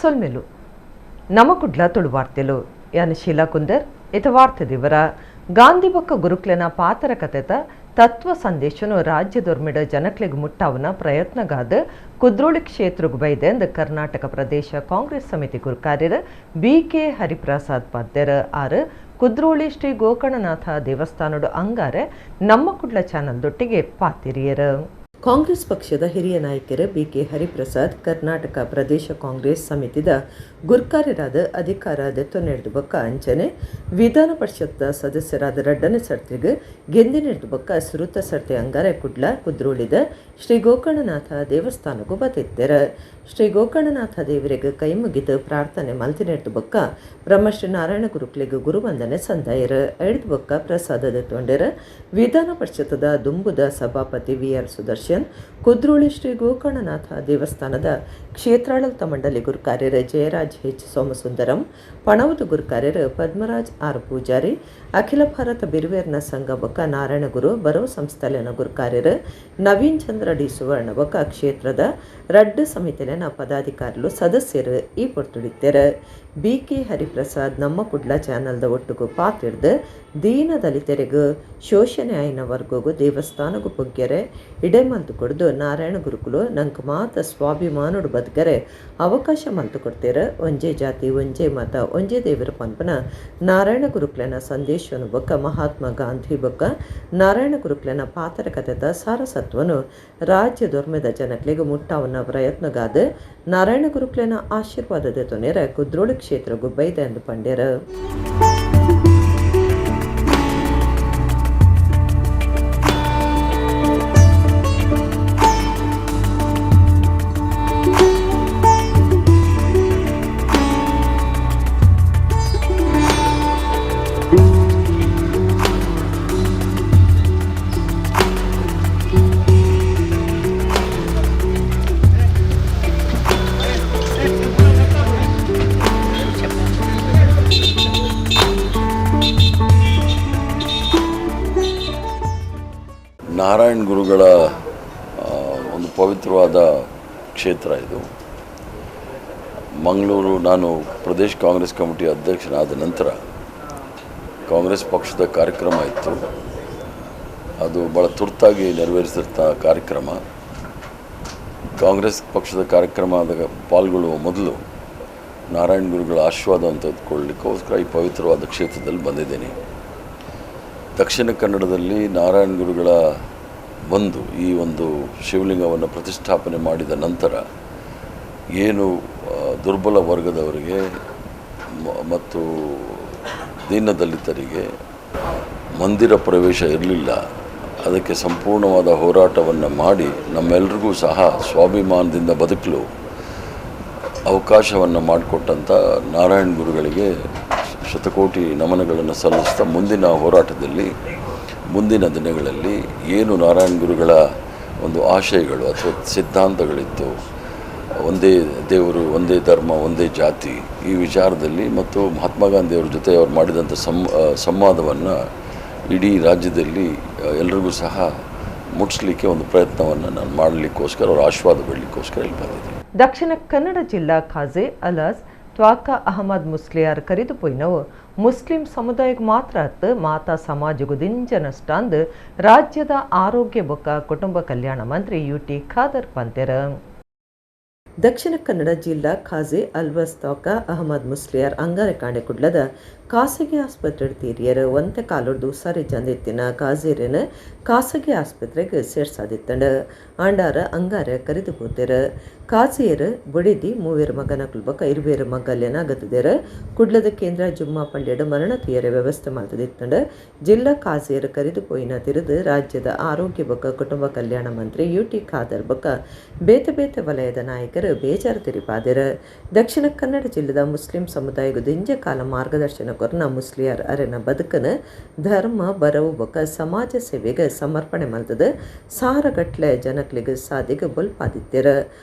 ಸೊಲ್ಮೆಲು ನಮಕುಡ್ಲ ತುಳು ವಾರ್ತೆಲು ಯಾನ್ ಶೀಲಾ ಕುಂದರ್ ಇತ ವಾರ್ತೆ ದಿವರ ಗಾಂಧಿ ಬೊಕ್ಕ ಗುರುಕ್ಲೆನ ಪಾತರ ಕತೆತ ತತ್ವ ಸಂದೇಶನು ರಾಜ್ಯದೊರ್ಮೆಡ ಜನಕ್ಲೆಗ್ ಮುಟ್ಟಾವನ ಪ್ರಯತ್ನಗಾದ ಕುದ್ರೋಳಿ ಕ್ಷೇತ್ರಗ್ ಬೈದೆಂದು ಕರ್ನಾಟಕ ಪ್ರದೇಶ ಕಾಂಗ್ರೆಸ್ ಸಮಿತಿ ಗುರುಕಾರ್ಯರು ಬಿ ಕೆ ಹರಿಪ್ರಸಾದ್ ಪದ್ಯರು ಆರು ಕುದ್ರೋಳಿ ಶ್ರೀ ಗೋಕರ್ಣನಾಥ ದೇವಸ್ಥಾನದ ಅಂಗಾರೆ ನಮ್ಮ ಕುಡ್ಲ ಚಾನಲ್ ದೊಟ್ಟಿಗೆ ಪಾತಿರಿಯರು. ಕಾಂಗ್ರೆಸ್ ಪಕ್ಷದ ಹಿರಿಯ ನಾಯಕರು ಬಿ ಕೆ ಹರಿಪ್ರಸಾದ್ ಕರ್ನಾಟಕ ಪ್ರದೇಶ ಕಾಂಗ್ರೆಸ್ ಸಮಿತಿದ ಗುರ್ಕಾರ್ಯರಾದ ಅಧಿಕಾರ ದೆತ್ತು ನೆಡ್ದು ಬೊಕ್ಕ ಅಂಚನೆ ವಿಧಾನ ಪರಿಷತ್ ಸದಸ್ಯರಾದ ರಡ್ಡನೆ ಸರ್ತಿಗೆ ಗೆಂದಿ ನೆಡ್ದು ಬೊಕ್ಕ ಸುರುತ ಸರ್ತಿ ಅಂಗಾರೆ ಕುಡ್ಲ ಕುದ್ರೋಳಿದ ಶ್ರೀ ಗೋಕರ್ಣನಾಥ ದೇವಸ್ಥಾನಕ್ಕೂ ಬತ್ತಿತ್ತೆರ್. ಶ್ರೀ ಗೋಕರ್ಣನಾಥ ದೇವರಿಗೆ ಕೈ ಮುಗಿದು ಪ್ರಾರ್ಥನೆ ಮಲ್ತಿನೆಡ್ದು ಬೊಕ್ಕ ಬ್ರಹ್ಮಶ್ರೀ ನಾರಾಯಣ ಗುರುಕ್ಲೆಗ್ ಗುರುವಂದನೆ ಸಂದಾಯರು. ಐಡ್ದು ಬೊಕ್ಕ ಪ್ರಸಾದ ದೆತ್ತೊಂಡೆರ್. ವಿಧಾನ ಪರಿಷತ್ದ ದುಂಬುದ ಸಭಾಪತಿ we are Sudarshan, Kudroli Shri Gokarnanatha ದೇವಸ್ಥಾನದ ಕ್ಷೇತ್ರಾಡಳಿತ ಮಂಡಳಿ ಗುರುಕಾರ್ಯರು ಜಯರಾಜ್ ಎಚ್ ಸೋಮಸುಂದರಂ, ಪಣವದು ಗುರುಕಾರ್ಯರು ಪದ್ಮರಾಜ್ ಆರ್ ಪೂಜಾರಿ, ಅಖಿಲ ಭಾರತ ಬಿರುವೇರ್ನ ಸಂಘ ಬೊಕ್ಕ ನಾರಾಯಣಗುರು ಬರವ ಸಂಸ್ಥೆಲೆನ ಗುರುಕಾರ್ಯರು ನವೀನ್ ಚಂದ್ರ ಡಿ ಸುವರ್ಣ ಬೊಕ್ಕ ಕ್ಷೇತ್ರದ ರಡ್ಡು ಸಮಿತಿಲೆನ ಪದಾಧಿಕಾರಿಲು ಸದಸ್ಯರು ಈ ಪೊರ್ತುಡಿತ್ತೆರ್. ಬಿ ಕೆ ಹರಿಪ್ರಸಾದ್ ನಮ್ಮ ಕುಡ್ಲ ಚಾನಲ್ದ ಒಟ್ಟುಗು ಪಾತಿರ್ದು ದೀನ ದಲಿತರಿಗೂ ಶೋಷಣೆ ಆಯಿನ ವರ್ಗಗೂ ದೇವಸ್ಥಾನಗೂ ಪೊಗ್ಗೆರೆ ಇಡೆ ಮಲ್ತು ಕೊಡ್ದು ನಾರಾಯಣ ಗುರುಕುಲು ನಂಗೆ ಮಾತ ಸ್ವಾಭಿಮಾನೋಡು ಬದುಕರೆ ಅವಕಾಶ ಮಲ್ತು ಕೊಡ್ತೀರ. ಒಂಜೇ ಜಾತಿ ಒಂಜೇ ಮತ ಒಂಜೇ ದೇವರ ಪಂಪನ ನಾರಾಯಣ ಗುರುಕ್ಲೆನ ಸಂದೇಶನು ಬೊಕ್ಕ ಮಹಾತ್ಮ ಗಾಂಧಿ ಬೊಕ್ಕ ನಾರಾಯಣ ಗುರುಕ್ಲೆನ ಪಾತರ ಕಥೆತ ಸಾರಸತ್ವನು ರಾಜ್ಯ ದೊರ್ಮೆದ ಜನಕ್ಲೆಗ್ ಮುಟ್ಟಾವನ ಪ್ರಯತ್ನಗಾದ ನಾರಾಯಣ ಗುರುಕ್ಲೆನ ಆಶೀರ್ವಾದದ ತೊನೆರ ಕುದ್ರೋಳಿ ಕ್ಷೇತ್ರ ಬೈದ ಎಂದು ಪಂಡ್ಯರು. ನಾರಾಯಣ ಗುರುಗಳ ಒಂದು ಪವಿತ್ರವಾದ ಕ್ಷೇತ್ರ ಇದು. ಮಂಗಳೂರು ನಾನು ಪ್ರದೇಶ ಕಾಂಗ್ರೆಸ್ ಕಮಿಟಿ ಅಧ್ಯಕ್ಷನಾದ ನಂತರ ಕಾಂಗ್ರೆಸ್ ಪಕ್ಷದ ಕಾರ್ಯಕ್ರಮ ಇತ್ತು. ಅದು ಭಾಳ ತುರ್ತಾಗಿ ನೆರವೇರಿಸಿರ್ತ ಕಾರ್ಯಕ್ರಮ. ಕಾಂಗ್ರೆಸ್ ಪಕ್ಷದ ಕಾರ್ಯಕ್ರಮದ ಪಾಲ್ಗೊಳ್ಳುವ ಮೊದಲು ನಾರಾಯಣ ಗುರುಗಳ ಆಶೀರ್ವಾದವನ್ನು ತೆಗೆದುಕೊಳ್ಳಲಿಕ್ಕೋಸ್ಕರ ಈ ಪವಿತ್ರವಾದ ಕ್ಷೇತ್ರದಲ್ಲಿ ಬಂದಿದ್ದೇನೆ. ದಕ್ಷಿಣ ಕನ್ನಡದಲ್ಲಿ ನಾರಾಯಣ ಗುರುಗಳ ಬಂದು ಈ ಒಂದು ಶಿವಲಿಂಗವನ್ನು ಪ್ರತಿಷ್ಠಾಪನೆ ಮಾಡಿದ ನಂತರ ಏನು ದುರ್ಬಲ ವರ್ಗದವರಿಗೆ ಮತ್ತು ದೀನದಲಿತರಿಗೆ ಮಂದಿರ ಪ್ರವೇಶ ಇರಲಿಲ್ಲ, ಅದಕ್ಕೆ ಸಂಪೂರ್ಣವಾದ ಹೋರಾಟವನ್ನು ಮಾಡಿ ನಮ್ಮೆಲ್ಲರಿಗೂ ಸಹ ಸ್ವಾಭಿಮಾನದಿಂದ ಬದುಕಲು ಅವಕಾಶವನ್ನು ಮಾಡಿಕೊಟ್ಟಂಥ ನಾರಾಯಣ ಗುರುಗಳಿಗೆ ಶತಕೋಟಿ ನಮನಗಳನ್ನು ಸಲ್ಲಿಸ್ತಾ ಮುಂದಿನ ಹೋರಾಟದಲ್ಲಿ ಮುಂದಿನ ದಿನಗಳಲ್ಲಿ ಏನು ನಾರಾಯಣ ಗುರುಗಳ ಒಂದು ಆಶಯಗಳು ಅಥವಾ ಸಿದ್ಧಾಂತಗಳಿತ್ತು, ಒಂದೇ ದೇವರು, ಒಂದೇ ಧರ್ಮ, ಒಂದೇ ಜಾತಿ ಈ ವಿಚಾರದಲ್ಲಿ ಮತ್ತು ಮಹಾತ್ಮ ಗಾಂಧಿಯವ್ರ ಜೊತೆ ಅವ್ರು ಮಾಡಿದಂಥ ಸಂವಾದವನ್ನು ಇಡೀ ರಾಜ್ಯದಲ್ಲಿ ಎಲ್ರಿಗೂ ಸಹ ಮುಟ್ಟಿಸ್ಲಿಕ್ಕೆ ಒಂದು ಪ್ರಯತ್ನವನ್ನು ನಾನು ಮಾಡಲಿಕ್ಕೋಸ್ಕರ ಅವರ ಆಶೀರ್ವಾದ ಬೆಳಲಿಕ್ಕೋಸ್ಕರ ಇಲ್ಲಿ ಬಂದಿದ್ದೀನಿ. ದಕ್ಷಿಣ ಕನ್ನಡ ಜಿಲ್ಲಾ ಖಾಜಿ ಅಲಾಸ್ ತ್ವಾಕ ಅಹಮದ್ ಮುಸ್ಲಿಯಾರ್ ಕರಿದು ಪೋಯಿನವು ಮುಸ್ಲಿಂ ಸಮುದಾಯಕ್ಕೆ ಮಾತ್ರ ಅತ್ತು ಮಾತಾ ಸಮಾಜಗೂ ದಿಂಜ ನಷ್ಟ ಅಂದು ರಾಜ್ಯದ ಆರೋಗ್ಯ ಬೊಕ್ಕ ಕುಟುಂಬ ಕಲ್ಯಾಣ ಮಂತ್ರಿ ಯು ಟಿ ಖಾದರ್ ಪಂತೆರ್. ದಕ್ಷಿಣ ಕನ್ನಡ ಜಿಲ್ಲಾ ಖಾಜಿ ಅಲ್ವಸ್ ತ್ವಾಕ ಅಹಮದ್ ಮುಸ್ಲಿಯಾರ್ ಅಂಗಾರೆ ಕಾಂಡೆ ಕುಡ್ಲದ ಖಾಸಗಿ ಆಸ್ಪತ್ರೆ ತೀರಿಯರು ಒಂತೆ ಕಾಲೊಡ್ದು ಹುಷಾರಿ ಜಂದಿತ್ತಿನ ಕಾಜೀರಿನ ಖಾಸಗಿ ಆಸ್ಪತ್ರೆಗೆ ಸೇರ್ಸಾದಿತ್ತಂಡು ಆಂಡಾರ ಅಂಗಾರೆ ಕರಿದು ಪೋತೆರ್. ಕಾಜಿಯರು ಬುಡಿದಿ ಮೂವೇರು ಮಗನ ಕುಲ್ಬಕ ಇರುವೇರು ಮಗಲ್ಯನ ಅಗತದೇರು. ಕುಡ್ಲದ ಕೇಂದ್ರ ಜುಮ್ಮಾ ಪಳ್ಳಿಯಡು ಮರಣ ತೀಯರ ವ್ಯವಸ್ಥೆ ಮಾಡ್ತದಿತ್ತಂಡು. ಜಿಲ್ಲಾ ಕಾಜಿಯರು ಕರಿದು ಪೋಯಿನ ತಿರುದು ರಾಜ್ಯದ ಆರೋಗ್ಯ ಬೊಕ್ಕ ಕುಟುಂಬ ಕಲ್ಯಾಣ ಮಂತ್ರಿ ಯು ಟಿ ಖಾದರ್ ಬೊಕ್ಕ ಬೇತೆ ಬೇತೆ ವಲಯದ ನಾಯಕರು ಬೇಜಾರು ತಿರಿಪಾದೆರು. ದಕ್ಷಿಣ ಕನ್ನಡ ಜಿಲ್ಲೆದ ಮುಸ್ಲಿಂ ಸಮುದಾಯದ ದಿಂಜ ಕಾಲ ಮಾರ್ಗದರ್ಶನ ಕೊರ್ನ ಮುಸ್ಲಿಯರ್ ಅರೆನ ಬದುಕನ ಧರ್ಮ ಬರವು ಬೊಕ್ಕ ಸಮಾಜ ಸೇವೆಗೆ ಸಮರ್ಪಣೆ ಮಲ್ತದ ಸಾರಗಟ್ಲೆ ಜನಕ್ಲಿಗೆ ಸಾದಿಗೆ ಬೊಲ್ಪಾದಿತ್ತೆರ್.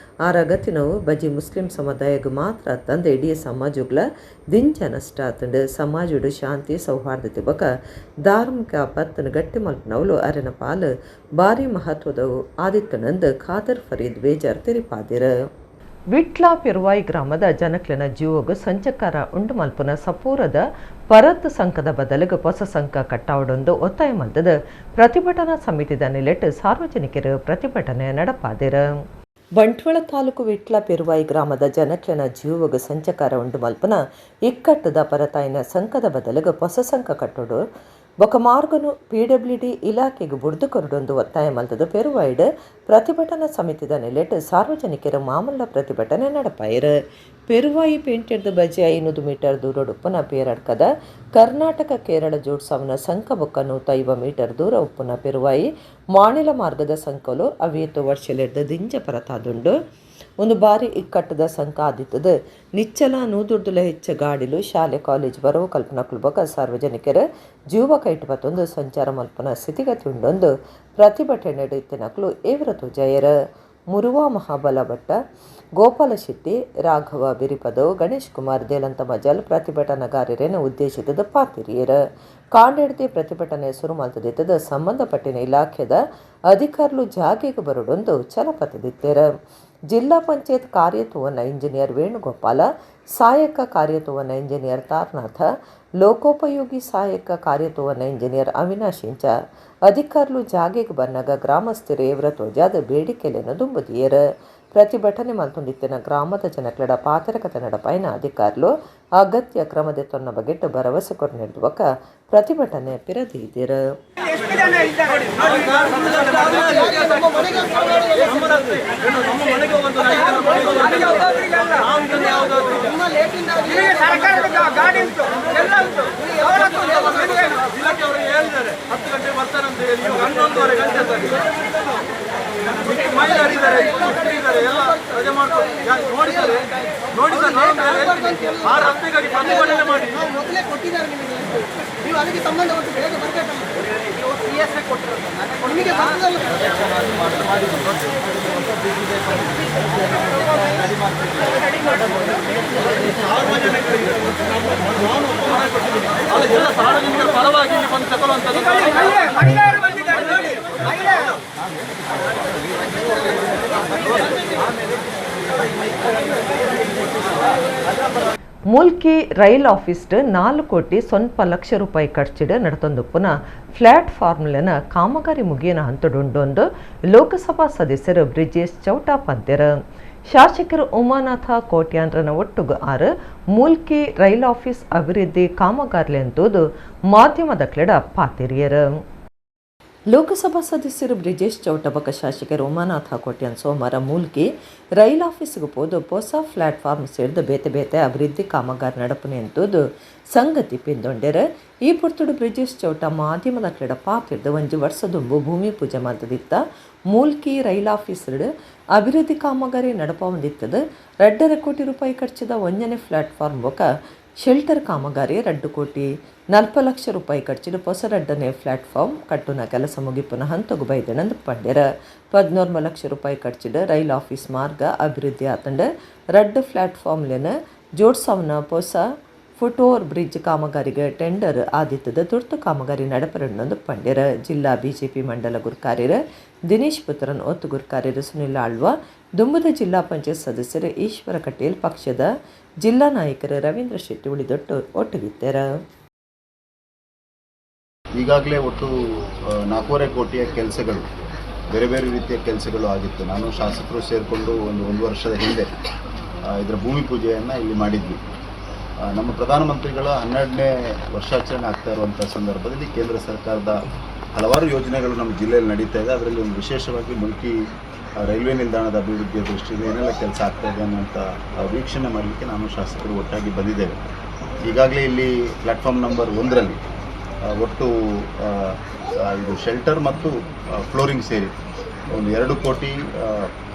ಆರಗತಿನವು ಬಜಿ ಮುಸ್ಲಿಂ ಸಮುದಾಯಗ್ ಮಾತ್ರ ತಂದೆ ಇಡೀ ಸಮಾಜಗಳ ದಿಂಜ ನಷ್ಟ ಆತಂಡು. ಸಮಾಜಡು ಶಾಂತಿ ಸೌಹಾರ್ದತೆ ಬೊಕ್ಕ ಧಾರ್ಮಿಕ ಪತ್ತನ ಗಟ್ಟಿ ಮಲ್ಪನವಲು ಅರೆನ ಪಾಲು ಭಾರಿ ಮಹತ್ವದವು ಆದಿತ್ತನಂದು ಖಾದರ್ ಫರೀದ್ ಬೇಜಾರ್ ತೆರಿಪಾದಿರು. Vitla Peruvai ಗ್ರಾಮದ ಜನಕ್ಲೆನ ಜೀವಗ್ ಸಂಚಕಾರ ಉಂಡು ಮಲ್ಪುನ ಸಪೂರದ ಪರತ್ ಸಂಘದ ಬದಲಿಗೆ ಹೊಸ ಸಂಘ ಕಟ್ಟಾವಡೊಂದು ಒತ್ತಾಯ ಮಲ್ತದ ಪ್ರತಿಭಟನಾ ಸಮಿತಿದ ನಿಲೆಟ್ ಸಾರ್ವಜನಿಕರು ಪ್ರತಿಭಟನೆ ನಡಪಾದೆರು. ಬಂಟ್ವಾಳ ತಾಲೂಕು ವಿಟ್ಲ ಪೆರುವಾಯಿ ಗ್ರಾಮದ ಜನಕ್ಲೆನ ಜೀವಗ್ ಸಂಚಕಾರ ಉಂಡು ಮಲ್ಪುನ ಇಕ್ಕಟ್ಟದ ಪರತಾಯಿನ ಸಂಘದ ಬದಲಿಗೆ ಹೊಸ ಸಂಘ ಕಟ್ಟೋಡು ಬೊಕ ಮಾರ್ಗನು ಪಿಡಬ್ಲ್ಯೂಡಿ ಇಲಾಖೆಗೆ ಬುಡ್ದು ಕೊರಡೊಂದು ಒತ್ತಾಯ ಮಲ್ತದ ಪೆರುವಾಯಿಡ್ ಪ್ರತಿಭಟನಾ ಸಮಿತಿದ ನಿಲೆಟ್ ಸಾರ್ವಜನಿಕರು ಮಾಮಲ್ಲ ಪ್ರತಿಭಟನೆ ನಡಪಾಯಿರು. ಪೆರುವಾಯಿ ಪೇಂಟೆಡ್ದು ಬಜೆ 500 ಮೀಟರ್ ದೂರಡುಪ್ಪುನ ಪೇರಡ್ಕದ ಕರ್ನಾಟಕ ಕೇರಳ ಜೋಡ್ಸವನ ಸಂಕ ಬೊಕ್ಕ 150 ಮೀಟರ್ ದೂರ ಉಪ್ಪುನ ಪೆರುವಾಯಿ ಮಾನಿಲ ಮಾರ್ಗದ ಸಂಕಲು ಅವೇತು ವರ್ಷಲೆಡ್ದು ದಿಂಜ ಪರತಾದುಂಡು. ಒಂದು ಬಾರಿ ಇಕ್ಕಟ್ಟದ ಸಂಕ ಆದಿತ್ತದು. ನಿಚ್ಚಲ ನೂದುರ್ದುಲ ಹೆಚ್ಚು ಗಾಡಿಲು ಶಾಲೆ ಕಾಲೇಜ್ ಬರವು ಕಲ್ಪನಾ ಬೊಕ್ಕ ಸಾರ್ವಜನಿಕರು ಜೀವ ಕೈಟ್ ಮತ್ತೊಂದು ಸಂಚಾರ ಮಲ್ಪನ ಸ್ಥಿತಿಗತಿ ಉಂಡೊಂದು ಪ್ರತಿಭಟನೆ ಇತ್ತಿನಕ್ಲು ಏವರ ತೋಜಾಯರ. ಮುರುವ ಮಹಾಬಲ ಭಟ್ಟ, ಗೋಪಾಲ ಶೆಟ್ಟಿ, ರಾಘವ ಬಿರಿಪದವ್, ಗಣೇಶ್ ಕುಮಾರ್ ದೇಲಂತ ಮಜಲ್ ಪ್ರತಿಭಟನಾಗಾರರೇನು ಉದ್ದೇಶಿತದ ಪಾತಿರಿಯರು. ಕಾಂಡೆಡ್ತಿ ಪ್ರತಿಭಟನೆ ಶುರು ಮಲ್ತದಿತ್ತದ ಸಂಬಂಧಪಟ್ಟಿನ ಇಲಾಖೆದ ಅಧಿಕಾರಿಗಳು ಜಾಗೆಗೆ ಬರಡೊಂದು ಛಲಪತದಿತ್ತೆರ. ಜಿಲ್ಲಾ ಪಂಚಾಯತ್ ಕಾರ್ಯತುವನ್ನ ಇಂಜಿನಿಯರ್ ವೇಣುಗೋಪಾಲ, ಸಹಾಯಕ ಕಾರ್ಯತುವನ್ನ ಇಂಜಿನಿಯರ್ ತಾರನಾಥ, ಲೋಕೋಪಯೋಗಿ ಸಹಾಯಕ ಕಾರ್ಯತುವನ್ನ ಇಂಜಿನಿಯರ್ ಅವಿನಾಶ್ ಇಂಚ ಅಧಿಕಾರಿಗಳು ಜಾಗೆಗೆ ಬನ್ನಾಗ ಗ್ರಾಮಸ್ಥರು ಏವ್ರ ತೋಜಾದ ಬೇಡಿಕೆಲೆನ ದುಂಬುದಿಯರು. ಪ್ರತಿಭಟನೆ ಮಲ್ತೊಂದಿತ್ತಿನ ಗ್ರಾಮದ ಜನಕ್ಲೆಡ ಪಾತರಕತೆ ನಡಪಾಯಿನ ಅಧಿಕಾರಿಗಳು ಅಗತ್ಯ ಕ್ರಮದ ತೊನ್ನ ಬಗೆಟ್ ಭರವಸೆ ಕೊರ್ನೆಡ್ದುವಕ ಪ್ರತಿಭಟನೆ ಪಿರದೀದಿರು. ಇಲಾಖೆಯವರು ಹೇಳಿದ್ದಾರೆ 10 ಗಂಟೆ ಬರ್ತಾರೆ ಅಂತ ಹೇಳಿ, ಇವಾಗ 11:30 ಗಂಟೆ ಸರ್. ಮಹಿಳೆಯರಿದ್ದಾರೆ, ಇದ್ದಾರೆ, ಎಲ್ಲ ರಜೆ ಮಾಡ್ಕೊಂಡು ನೋಡಿ ಸರ್, ನೋಡಿ ಸರ್, ನಾನು ಆ ರಸ್ತೆಗಾಗಿ ಪ್ರತಿಭಟನೆ ಮಾಡಿ ಮೊದಲೇ ಕೊಟ್ಟಿದ್ದಾರೆ ನಿಮಗೆ, ನೀವು ಅದಕ್ಕೆ ಸಂಬಂಧಪಟ್ಟು ಬೇಗ ಬರಬೇಕಲ್ಲ. ನಿಮಗೆ ಬರ್ತದಲ್ಲ. ಅಲ್ಲ, ಎಲ್ಲ ಸಾರ್ವಜನಿಕರ ಪರವಾಗಿ ಇಲ್ಲಿ ಬಂದು ತಗೊಳ್ಳುವಂಥದ್ದು. ಮೂಲ್ಕಿ ರೈಲ್ ಆಫೀಸ್ 4 ಕೋಟಿ ಸ್ವಲ್ಪ ಲಕ್ಷ ರೂಪಾಯಿ ಖರ್ಚಿಡ ನಡತೊಂದು ಪುನಃ ಪ್ಲಾಟ್ಫಾರ್ಮ್ಲೆನ ಕಾಮಗಾರಿ ಮುಗಿಯನ ಹಂತಡುಂಡೊಂದು ಲೋಕಸಭಾ ಸದಸ್ಯರು ಬ್ರಿಜೇಶ್ ಚೌಟ ಪಂತೆರು. ಶಾಸಕರು ಉಮಾನಾಥ ಕೋಟ್ಯಾನ್ರನ ಒಟ್ಟುಗು ಆರು ಮೂಲ್ಕಿ ರೈಲ್ ಆಫೀಸ್ ಅಭಿವೃದ್ಧಿ ಕಾಮಗಾರಿಲೆಂತುದು ಮಾಧ್ಯಮದ ಕ್ಲೆಡ ಪಾತಿರಿಯರು. ಲೋಕಸಭಾ ಸದಸ್ಯರು ಬ್ರಿಜೇಶ್ ಚೌಟ ಬೊಕ್ಕ ಶಾಸಕರು ಉಮಾನಾಥ ಕೋಟ್ಯಾನ್ ಸೋಮವಾರ ಮೂಲ್ಕಿ ರೈಲ್ ಆಫೀಸ್ಗೆ ಪೋದು ಹೊಸ ಪ್ಲಾಟ್ಫಾರ್ಮ್ ಸೇರಿದು ಬೇತೆ ಬೇತೆ ಅಭಿವೃದ್ಧಿ ಕಾಮಗಾರಿ ನಡಪನೆ ಅಂತದ್ದು ಸಂಗತಿ ಪಿಂದೊಂಡೆರ. ಈ ಪೊರ್ತುಡು ಬ್ರಿಜೇಶ್ ಚೌಟ ಮಾಧ್ಯಮದ ಕ್ರೀಡ ಪಾತಿರ್ದು ಒಂಜಿ ವರ್ಷದುಂಬು ಭೂಮಿ ಪೂಜೆ ಮಲ್ತದಿತ್ತ ಮೂಲ್ಕಿ ರೈಲ್ ಆಫೀಸ್ ಅಭಿವೃದ್ಧಿ ಕಾಮಗಾರಿ ನಡಪವಂದಿತ್ತದು. 2.5 ಕೋಟಿ ರೂಪಾಯಿ ಖರ್ಚದ ಒಂಜನೇ ಪ್ಲಾಟ್ಫಾರ್ಮ್ ಬೊಕ್ಕ ಶೆಲ್ಟರ್ ಕಾಮಗಾರಿ 2 ಕೋಟಿ 40 ಲಕ್ಷ ರೂಪಾಯಿ ಖರ್ಚಿನ ಹೊಸ 2ನೇ ಪ್ಲಾಟ್ಫಾರ್ಮ್ ಕಟ್ಟುನ ಕೆಲಸ ಮುಗಿಪುನ ಹಂತಗು ಬೈದಣಂದು ಪಂಡೆರ. 14 ಲಕ್ಷ ರೂಪಾಯಿ ಖರ್ಚಿಡ ರೈಲ್ ಆಫೀಸ್ ಮಾರ್ಗ ಅಭಿವೃದ್ಧಿ ಆತಂಡ 2 ಪ್ಲಾಟ್ಫಾರ್ಮ್ಲೆನ ಜೋಡ್ಸವನ ಹೊಸ foot over bridge ಕಾಮಗಾರಿಗೆ ಟೆಂಡರ್ ಆದಿತ್ತದ ತುರ್ತು ಕಾಮಗಾರಿ ನಡಪರಣ್ಣೊಂದು ಪಂಡೆರ. ಜಿಲ್ಲಾ ಬಿಜೆಪಿ ಮಂಡಲ ಗುರ್ಕಾರ್ಯರ ದಿನೇಶ್ ಪುತ್ರನ್, ಒತ್ತು ಗುರ್ಕಾರ್ಯರು ಸುನಿಲ್ ಆಳ್ವ, ದುಂಬದ ಜಿಲ್ಲಾ ಪಂಚಾಯತ್ ಸದಸ್ಯರು ಈಶ್ವರ ಕಟೀಲ್, ಪಕ್ಷದ ಜಿಲ್ಲಾ ನಾಯಕರು ರವೀಂದ್ರ ಶೆಟ್ಟಿ ಉಳಿದೊಟ್ಟು ಒಟ್ಟುಗಿತ್ತರ. ಈಗಾಗಲೇ ಒಟ್ಟು 4.5 ಕೋಟಿಯ ಕೆಲಸಗಳು, ಬೇರೆ ಬೇರೆ ರೀತಿಯ ಕೆಲಸಗಳು ಆಗಿತ್ತು. ನಾನು ಶಾಸಕರು ಸೇರಿಕೊಂಡು ಒಂದು ವರ್ಷದ ಹಿಂದೆ ಇದರ ಭೂಮಿ ಪೂಜೆಯನ್ನು ಇಲ್ಲಿ ಮಾಡಿದ್ವಿ. ನಮ್ಮ ಪ್ರಧಾನಮಂತ್ರಿಗಳ 12ನೇ ವರ್ಷಾಚರಣೆ ಆಗ್ತಾ ಇರುವಂಥ ಸಂದರ್ಭದಲ್ಲಿ ಕೇಂದ್ರ ಸರ್ಕಾರದ ಹಲವಾರು ಯೋಜನೆಗಳು ನಮ್ಮ ಜಿಲ್ಲೆಯಲ್ಲಿ ನಡೀತಾ ಇದೆ. ಅದರಲ್ಲಿ ಒಂದು ವಿಶೇಷವಾಗಿ ಮುಲ್ಕಿ ರೈಲ್ವೆ ನಿಲ್ದಾಣದ ಅಭಿವೃದ್ಧಿಯ ದೃಷ್ಟಿಯಿಂದ ಏನೆಲ್ಲ ಕೆಲಸ ಆಗ್ತಾ ಇದೆ ಅನ್ನುವಂಥ ವೀಕ್ಷಣೆ ಮಾಡಲಿಕ್ಕೆ ನಾನು ಶಾಸಕರು ಒಟ್ಟಾಗಿ ಬಂದಿದ್ದೇವೆ. ಈಗಾಗಲೇ ಇಲ್ಲಿ ಪ್ಲ್ಯಾಟ್ಫಾರ್ಮ್ ನಂಬರ್ 1ರಲ್ಲಿ ಒಟ್ಟು ಇದು ಶೆಲ್ಟರ್ ಮತ್ತು ಫ್ಲೋರಿಂಗ್ ಸೇರಿ ಒಂದು 2 ಕೋಟಿ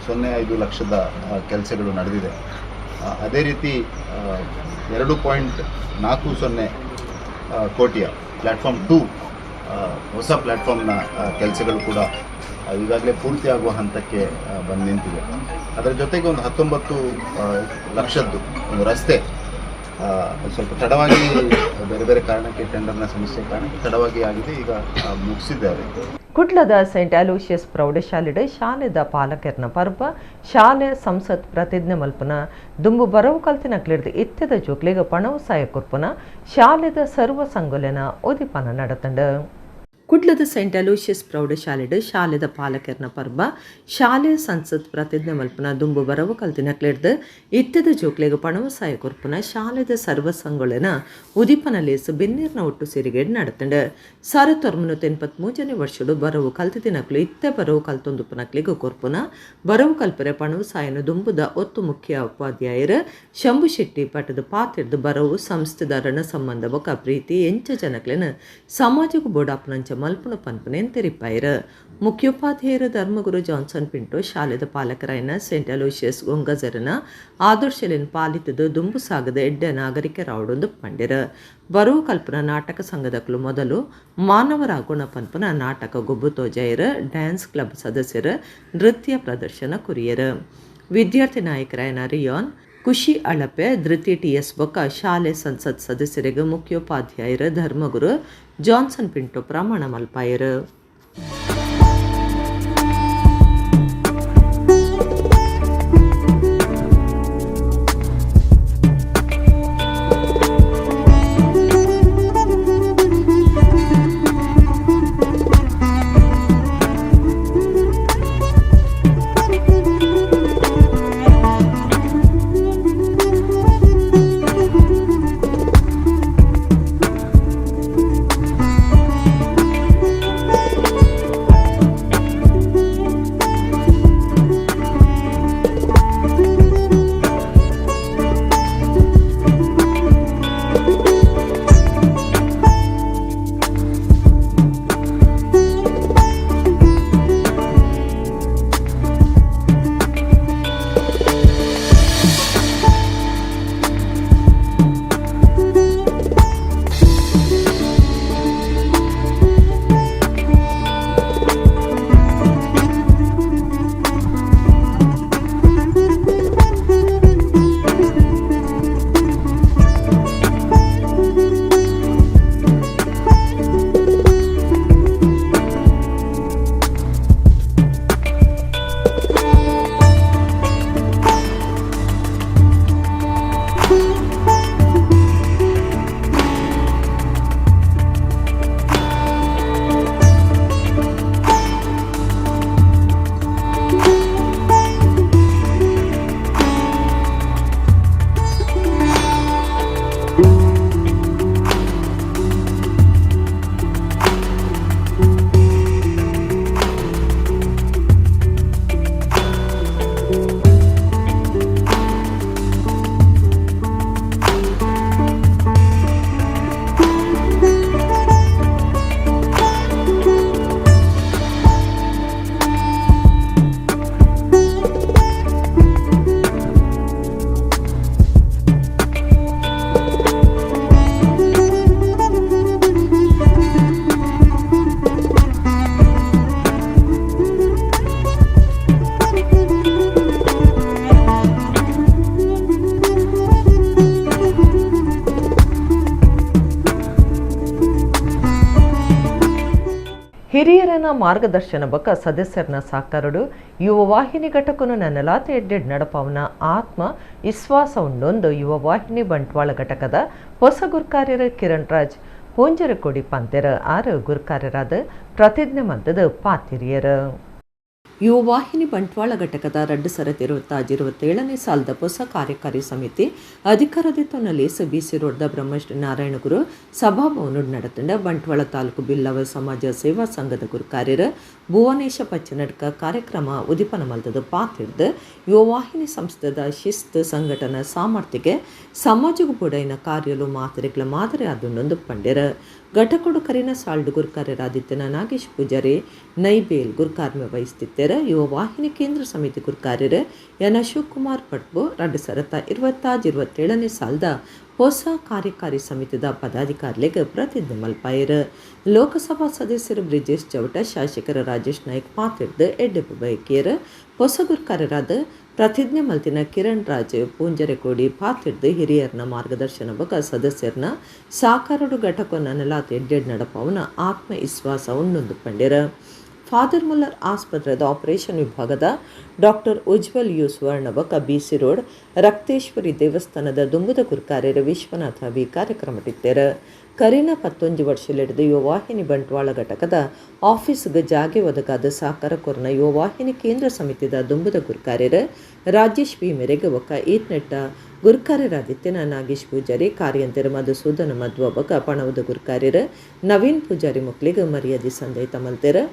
05 ಲಕ್ಷದ ಕೆಲಸಗಳು ನಡೆದಿದೆ. ಅದೇ ರೀತಿ 2.40 ಕೋಟಿಯ ಪ್ಲ್ಯಾಟ್ಫಾರ್ಮ್ 2 ಹೊಸ ಪ್ಲ್ಯಾಟ್ಫಾರ್ಮ್ನ ಕೆಲಸಗಳು ಕೂಡ ಈಗಾಗಲೇ ಪೂರ್ತಿಯಾಗುವ ಹಂತಕ್ಕೆ ಬಂದು ನಿಂತಿದೆ. ಅದರ ಜೊತೆಗೆ ಒಂದು 19 ಲಕ್ಷದ್ದು ಒಂದು ರಸ್ತೆ ಸ್ವಲ್ಪ ತಡವಾಗಿ ಬೇರೆ ಬೇರೆ ಕಾರಣಕ್ಕೆ ಟೆಂಡರ್ನ ಸಮಸ್ಯೆ ಕಾರಣಕ್ಕೆ ತಡವಾಗಿ ಆಗಿದೆ, ಈಗ ಮುಗಿಸಿದ್ದಾರೆ. ಕುಡ್ಲದ ಸೈಂಟ್ ಅಲೋಷಿಯಸ್ ಪ್ರೌಢಶಾಲೆಡ್ ಶಾಲೆದ ಪಾಲಕೆರ್ನ ಪರ್ಬ ಶಾಲೆ ಸಂಸತ್ ಪ್ರತಿಜ್ಞೆ ಮಲ್ಪುನ ದುಂಬು ಬರವು ಕಲ್ತಿನಕ್ಲೆಡ್ದ್ ಇತ್ತೆದ ಜೋಕ್ಲೆಗ್ ಪಣವು ಸಾಯ ಕೊರ್ಪುನ ಶಾಲೆದ ಸರ್ವ ಸಂಘಲೆನ ಉದಿಪನ ನಡತುಂಡು. ಕುಡ್ಲದ ಸೈಂಟ್ ಅಲೋಷಿಯಸ್ ಪ್ರೌಢಶಾಲೆಡ್ ಶಾಲೆದ ಪಾಲಕೆರ್ನ ಪರ್ಬ ಶಾಲೆ ಸಂಸತ್ ಪ್ರತಿಜ್ಞೆ ಮಲ್ಪುನ ದುಂಬು ಬರವು ಕಲ್ತಿನಕ್ಲೆಡ್ದ್ ಇತ್ತೆದ ಜೋಕ್ಲೆಗ್ ಪಣವು ಸಾಯ ಕೊರ್ಪುನ ಶಾಲೆದ ಸರ್ವ ಸಂಘಲೆನ ಉದಿಪನ ಲೇಸ್ ಬೆನ್ನೇರ್ನ ಒಟ್ಟು ಸೇರಿಗೆಡ್ ನಡತುಂಡು. 1983ನೇ ವರ್ಷಡು ಬರವು ಕಲ್ತಿನಕ್ಲು ಇತ್ತೆ ಬರವು ಕಲ್ತೊಂದುಪ್ಪುನಕ್ಲೆಗ್ ಕೊರ್ಪುನ ಬರವು ಕಲ್ಪರೆ ಪಣವು ಸಾಯನ ದುಂಬುದ ಒತ್ತು ಮುಖ್ಯ ಉಪಾಧ್ಯಾಯರು ಶಂಭು ಶೆಟ್ಟಿ ಪಟದ ಪಾತಿರ್ದ್ ಬರವು ಸಂಸ್ಥೆದ ರಣ ಸಂಬಂಧ ಬೊಕ್ಕ ಪ್ರೀತಿ ಎಂಚ ಜನಕ್ಲೆನ ಸಮಾಜಕ್ಕೂ ಬೋಡಾಪುನಂಚ ಮಲ್ಪುನ ಪನ್ಪುನೆನ್ ತೆರಿಪಾಯೆರ್. ಮುಖ್ಯೋಪಾಧ್ಯಾಯರು ಧರ್ಮಗುರು ಜಾನ್ಸನ್ ಪಿಂಟೋ ಶಾಲೆದ ಪಾಲಕರಾಯಿನ ಸೈಂಟ್ ಅಲೋಷಿಯಸ್ ಗೊಂಗಜರನ ಆದರ್ಶಲೆನ್ ಪಾಲಿತದ ದುಂಬು ಸಾಗದ ಎಡ್ಡೆ ನಾಗರಿಕರಾವಡೊಂದು ಪಂಡೆರ್. ಬರವು ಕಲ್ಪನ ನಾಟಕ ಸಂಘದಕ್ಲು ಮೊದಲು ಮಾನವರಾಗುಣ ಪನ್ಪುನ ನಾಟಕ ಗೊಬ್ಬು ತೋಜಾಯೆರ್. ಡ್ಯಾನ್ಸ್ ಕ್ಲಬ್ ಸದಸ್ಯರು ನೃತ್ಯ ಪ್ರದರ್ಶನ ಕುರಿಯರು. ವಿದ್ಯಾರ್ಥಿ ನಾಯಕರಾಯನ ರಿಯಾನ್ ಖುಷಿ ಅಳಪೆ ಧೃತಿ ಟಿಎಸ್ ಬೊಕ್ಕ ಶಾಲೆ ಸಂಸತ್ ಸದಸ್ಯರಿಗೆ ಮುಖ್ಯೋಪಾಧ್ಯಾಯರು ಧರ್ಮಗುರು ಜಾನ್ಸನ್ ಪಿಂಟೋ ಪ್ರಮಾಣ ಮಲ್ಪಾಯರು. ಹಿರಿಯರನ ಮಾರ್ಗದರ್ಶನ ಬೊಕ್ಕ ಸದಸ್ಯರನ ಸಾಕಾರಡು ಯುವ ವಾಹಿನಿ ಘಟಕನು ನನ್ನಲಾತ ಎಡ್ಡೆಡ್ ನಡಪವನ ಆತ್ಮ ವಿಶ್ವಾಸ ಉಂಡೊಂದು ಯುವ ವಾಹಿನಿ ಬಂಟ್ವಾಳ ಘಟಕದ ಹೊಸ ಗುರ್ಕಾರ್ಯರ ಕಿರಣ್ ರಾಜ್ ಪೂಂಜರಕೋಡಿ ಪಂತೆರ ಆರು ಗುರ್ಕಾರ್ಯರಾದ ಪ್ರತಿಜ್ಞೆ ಮಂತದ ಪಾತಿರಿಯರು. ಯುವ ವಾಹಿನಿ ಬಂಟ್ವಾಳ ಘಟಕದ 2026-27ನೇ ಸಾಲದ ಹೊಸ ಕಾರ್ಯಕಾರಿ ಸಮಿತಿ ಅಧಿಕಾರದಿತ್ತೊನಲ್ಲಿ ಬಿಸಿ ರೋಡ್ದ ಬ್ರಹ್ಮಶ್ರೀ ನಾರಾಯಣಗುರು ಸಭಾಭವನ ನಡೆತಂಡ ಬಂಟ್ವಾಳ ತಾಲೂಕು ಬಿಲ್ಲವ ಸಮಾಜ ಸೇವಾ ಸಂಘದ ಗುರುಕಾರ್ಯರು ಭುವನೇಶ ಪಚ್ಚನಡ್ಕ ಕಾರ್ಯಕ್ರಮ ಉದಿಪನ ಮಲ್ತದ ಪಾತಿಡ್ದು ಯುವ ವಾಹಿನಿ ಸಂಸ್ಥೆದ ಶಿಸ್ತು ಸಂಘಟನಾ ಸಾಮರ್ಥ್ಯಕ್ಕೆ ಸಮಾಜಕ್ಕೂ ಬುಡೈನ ಕಾರ್ಯಲು ಮಾತರಿಗಳ ಮಾದರಿ ಆದುಂಡೊಂದು ಪಂಡೆರು. ಘಟಕೊಡು ಕರಿನ ಸಾಲ್ಡ್ ಗುರುಕಾರ್ಯರಾದಿತ್ಯನ ನಾಗೇಶ್ ಪೂಜಾರಿ ನೈಬೇಲ್ ಗುರುಕಾರ್ಮೆ ವಹಿಸುತ್ತಿದ್ದಾರೆ. ಯುವ ವಾಹಿನಿ ಕೇಂದ್ರ ಸಮಿತಿ ಗುರುಕಾರ್ಯರು ಎನ್ ಅಶೋಕ್ ಕುಮಾರ್ ಪಟ್ಬು 2026-27ನೇ ಸಾಲದ ಹೊಸ ಕಾರ್ಯಕಾರಿ ಸಮಿತಿದ ಪದಾಧಿಕಾರಿಗಳಿಗೆ ಪ್ರತಿಜ್ಞೆ ಮಲ್ಪಾಯರು. ಲೋಕಸಭಾ ಸದಸ್ಯರು ಬ್ರಿಜೇಶ್ ಚೌಟ, ಶಾಸಕರ ರಾಜೇಶ್ ನಾಯ್ಕ್ ಪಾತಿರ್ದು ಎಡ್ಡೆಪ್ಪು ಬಯಕಿಯರು. ಹೊಸ ಗುರುಕಾರ್ಯರಾದ ಪ್ರತಿಜ್ಞೆ ಮಲ್ತಿನ ಕಿರಣ್ ರಾಜ್ ಪೂಂಜರೆಕೋಡಿ ಪಾತಿರ್ದು ಹಿರಿಯರ್ನ ಮಾರ್ಗದರ್ಶನ ಬೊಕ್ಕ ಸದಸ್ಯರ್ನ ಸಾಕಾರಡು ಘಟಕ ನನೆಲಾತ್ ಎಡ್ಡೆಡ್ ನಡಪವನ ಆತ್ಮವಿಶ್ವಾಸ ಉಂಡೊಂದು ಪಂಡೆರು. Father Muller ಆಸ್ಪತ್ರೆದ operation ವಿಭಾಗದ ಡಾಕ್ಟರ್ ಉಜ್ವಲ್ you ಸುವರ್ಣ ಬೊಕ್ಕ ಬಿಸಿ ರೋಡ್ ರಕ್ತೇಶ್ವರಿ ದೇವಸ್ಥಾನದ ದುಂಬುದ ಗುರ್ಕಾರ್ಯರು ವಿಶ್ವನಾಥ ಬಿ ಕಾರ್ಯಕ್ರಮಟಿತ್ತೇರು. ಕರಿನ 11 ವರ್ಷಲಿಡಿದು ಯುವವಾಹಿನಿ ಬಂಟ್ವಾಳ ಘಟಕದ ಆಫೀಸ್ಗೆ ಜಾಗೆ ಒದಗಾದ ಸಾಕಾರ ಕೊರ್ನ ಯುವವಾಹಿನಿ ಕೇಂದ್ರ ಸಮಿತಿದ ದುಂಬುದ ಗುರ್ಕಾರ್ಯರು ರಾಜೇಶ್ ಬಿ ಮೇರೆಗೆ ಬೊಕ್ಕ ಈತ್ನೆಟ್ಟ ಗುರ್ಕಾರ್ಯರಾದಿತ್ಯನ ನಾಗೇಶ್ ಪೂಜಾರಿ, ಕಾರ್ಯಂತೆರ ಮಧುಸೂದನ ಮಧ್ವ ಬೊಕ್ಕ ಪಣವುದ ಗುರ್ಕಾರ್ಯರು ನವೀನ್ ಪೂಜಾರಿ ಮಕ್ಕಳಿಗೆ ಮರ್ಯಾದೆ ಸಂದೈತ ಮಲ್ತೆರು.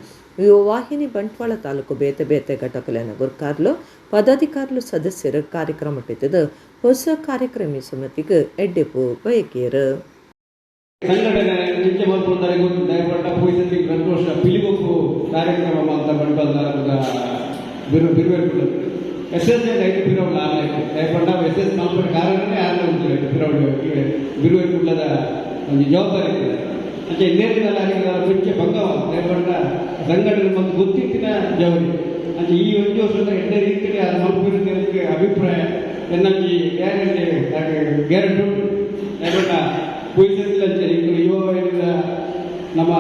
ಯುವವಾಹಿನಿ ಬಂಟ್ವಾಳ ತಾಲೂಕು ಬೇತೆ ಬೇತೆ ಘಟಕಲೆನ ಗುರ್ಕಾರ್ಲು, ಪದಾಧಿಕಾರುಲು, ಸದಸ್ಯರು ಕಾರ್ಯಕ್ರಮ ಹೊಸ ಕಾರ್ಯಕ್ರಮ ಸಮಿತಿಗೆ ಎಡ್ಡೆಪು ಬಯಕಿಯರು. ಸಂಘಟನೆ ನಿತ್ಯ ಮಲ್ಪೊಂದರೆ ದಯಪಟ್ಟ ಪೊಯ್ಸತಿ ಸಂತೋಷ ಪಿಲಿಗೊಪ್ಪು ಕಾರ್ಯಕ್ರಮ ಅಂತ ಬಂಟ್ವಾಳ ಬಿರು ಬಿರುವೆರ್ಪುಂಡು. S S ಐಟ್ ಪಿರವುಡು ಆರ್ಲೆ ದಯಪಂಡ ಎಸ್ ಎಸ್ ಮಲ್ಪುನ ಕಾರಣನೇ ಆರ್ಲೆ ಉಂಟು. ಪಿರವುಡು ಬಿರುವೆರ್ಪುಂಡದ ಒಂಜಿ ಜವಾಬ್ದಾರಿ ಇರ್ತದೆ. ಅಂಚೆ ಇನ್ನೇನಿದಲ್ಲ ಮುಂಚೆ ಭಂಗವ ದಯಪಂಡ ಸಂಘಟನೆ ಮತ್ತು ಗೊತ್ತಿತ್ತಿನ ಜವರಿ. ಅಂಚೆ ಈ ಒಂಜಿ ವರ್ಷದ ಎಡ್ಡೆ ರೀತಿಯಲ್ಲಿ ಅದು ಮಲ್ಪುನ ಅಭಿಪ್ರಾಯ ಎನ್ನಂಜಿ ಗ್ಯಾರಂಟಿ ಗ್ಯಾರಂಟಿ ಉಂಟು. ದಯಪಂಡ ಪೊಯ್ಸಂಚೆ ಇಂಗ್ಲು ಯುವ ನಮ್ಮ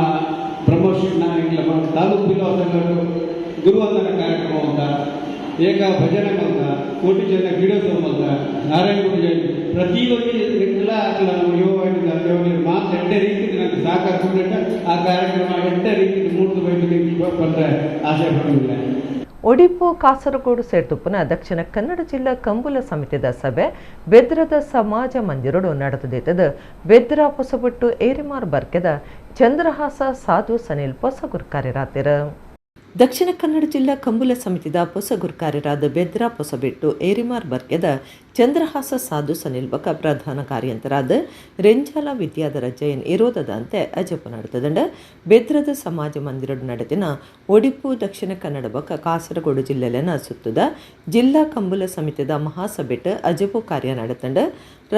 ಬ್ರಹ್ಮಶ್ರೀ ನಮ್ಮ ತಾಲೂಕು ಬಿಲ್ಲವ ಸಂಘಗಳು ಗುರುವಂದನ ಕಾರ್ಯಕ್ರಮ ಅಂತ, ಏಕ ಭಜನೆ ಅಂತ, ಕೋಟಿ ಜನ ಕ್ರೀಡೋತ್ಸವ ಅಂತ, ನಾರಾಯಣ ಗುರು ಜಯಂತಿ ಪ್ರತಿಯೊಂದು ಎಲ್ಲ ನಮ್ಮ ಯುವ ದೇವರಿಗೆ ಮಾತು ಎಡ್ಡೆ ರೀತಿಯಲ್ಲಿ ನನಗೆ ಸಹಕಾರ ಕೊಟ್ಟಿಟ್ಟ ಆ ಕಾರ್ಯಕ್ರಮ ಎಡ್ಡೆ ರೀತಿಯಲ್ಲಿ ಮೂರ್ತು ಬೈದು ಬಂದರೆ ಆಶಯ ಪಟ್ಟಿಲ್ಲ. ಒಡಿಪು ಕಾಸರಗೋಡು ಸೇರ್ತುಪ್ಪುನ ದಕ್ಷಿಣ ಕನ್ನಡ ಜಿಲ್ಲಾ ಕಂಬುಲ ಸಮಿತಿದ ಸಭೆ ಬೆದ್ರದ ಸಮಾಜ ಮಂದಿರಡು ನಡೆದಿದ್ದದು. ಬೆದ್ರ ಹೊಸಬಟ್ಟು ಏರಿಮಾರ್ ಬರ್ಕೆದ ಚಂದ್ರಹಾಸ ಸಾಧು ಸನಿಲ್ ಹೊಸ ಗುರ್ಕಾರ್ಯರಾತಿರ. ದಕ್ಷಿಣ ಕನ್ನಡ ಜಿಲ್ಲಾ ಕಂಬುಲ ಸಮಿತಿದ ಹೊಸ ಗುರ್ಕಾರ್ಯರಾದ ಬೆದ್ರ ಹೊಸಬೆಟ್ಟು ಏರಿಮಾರ್ ಬರ್ಕೆದ ಚಂದ್ರಹಾಸ ಸಾಧು ಸನಿಲ್ ಬಕ ಪ್ರಧಾನ ಕಾರ್ಯಂತರಾದ ರೆಂಜಾಲ ವಿದ್ಯಾಧರ ಜೈನ್ ಇರೋದದಂತೆ ಅಜಪು ನಡೆತದಂಡ. ಬೆದ್ರದ ಸಮಾಜ ಮಂದಿರಡು ನಡೆದಿನ ಒಡಿಪು ದಕ್ಷಿಣ ಕನ್ನಡ ಬಕ ಕಾಸರಗೋಡು ಜಿಲ್ಲೆಲೆನ ಸುತ್ತದ ಜಿಲ್ಲಾ ಕಂಬುಲ ಸಮಿತಿದ ಮಹಾಸಭೆಟ್ ಅಜಪು ಕಾರ್ಯ ನಡೆತಂಡ.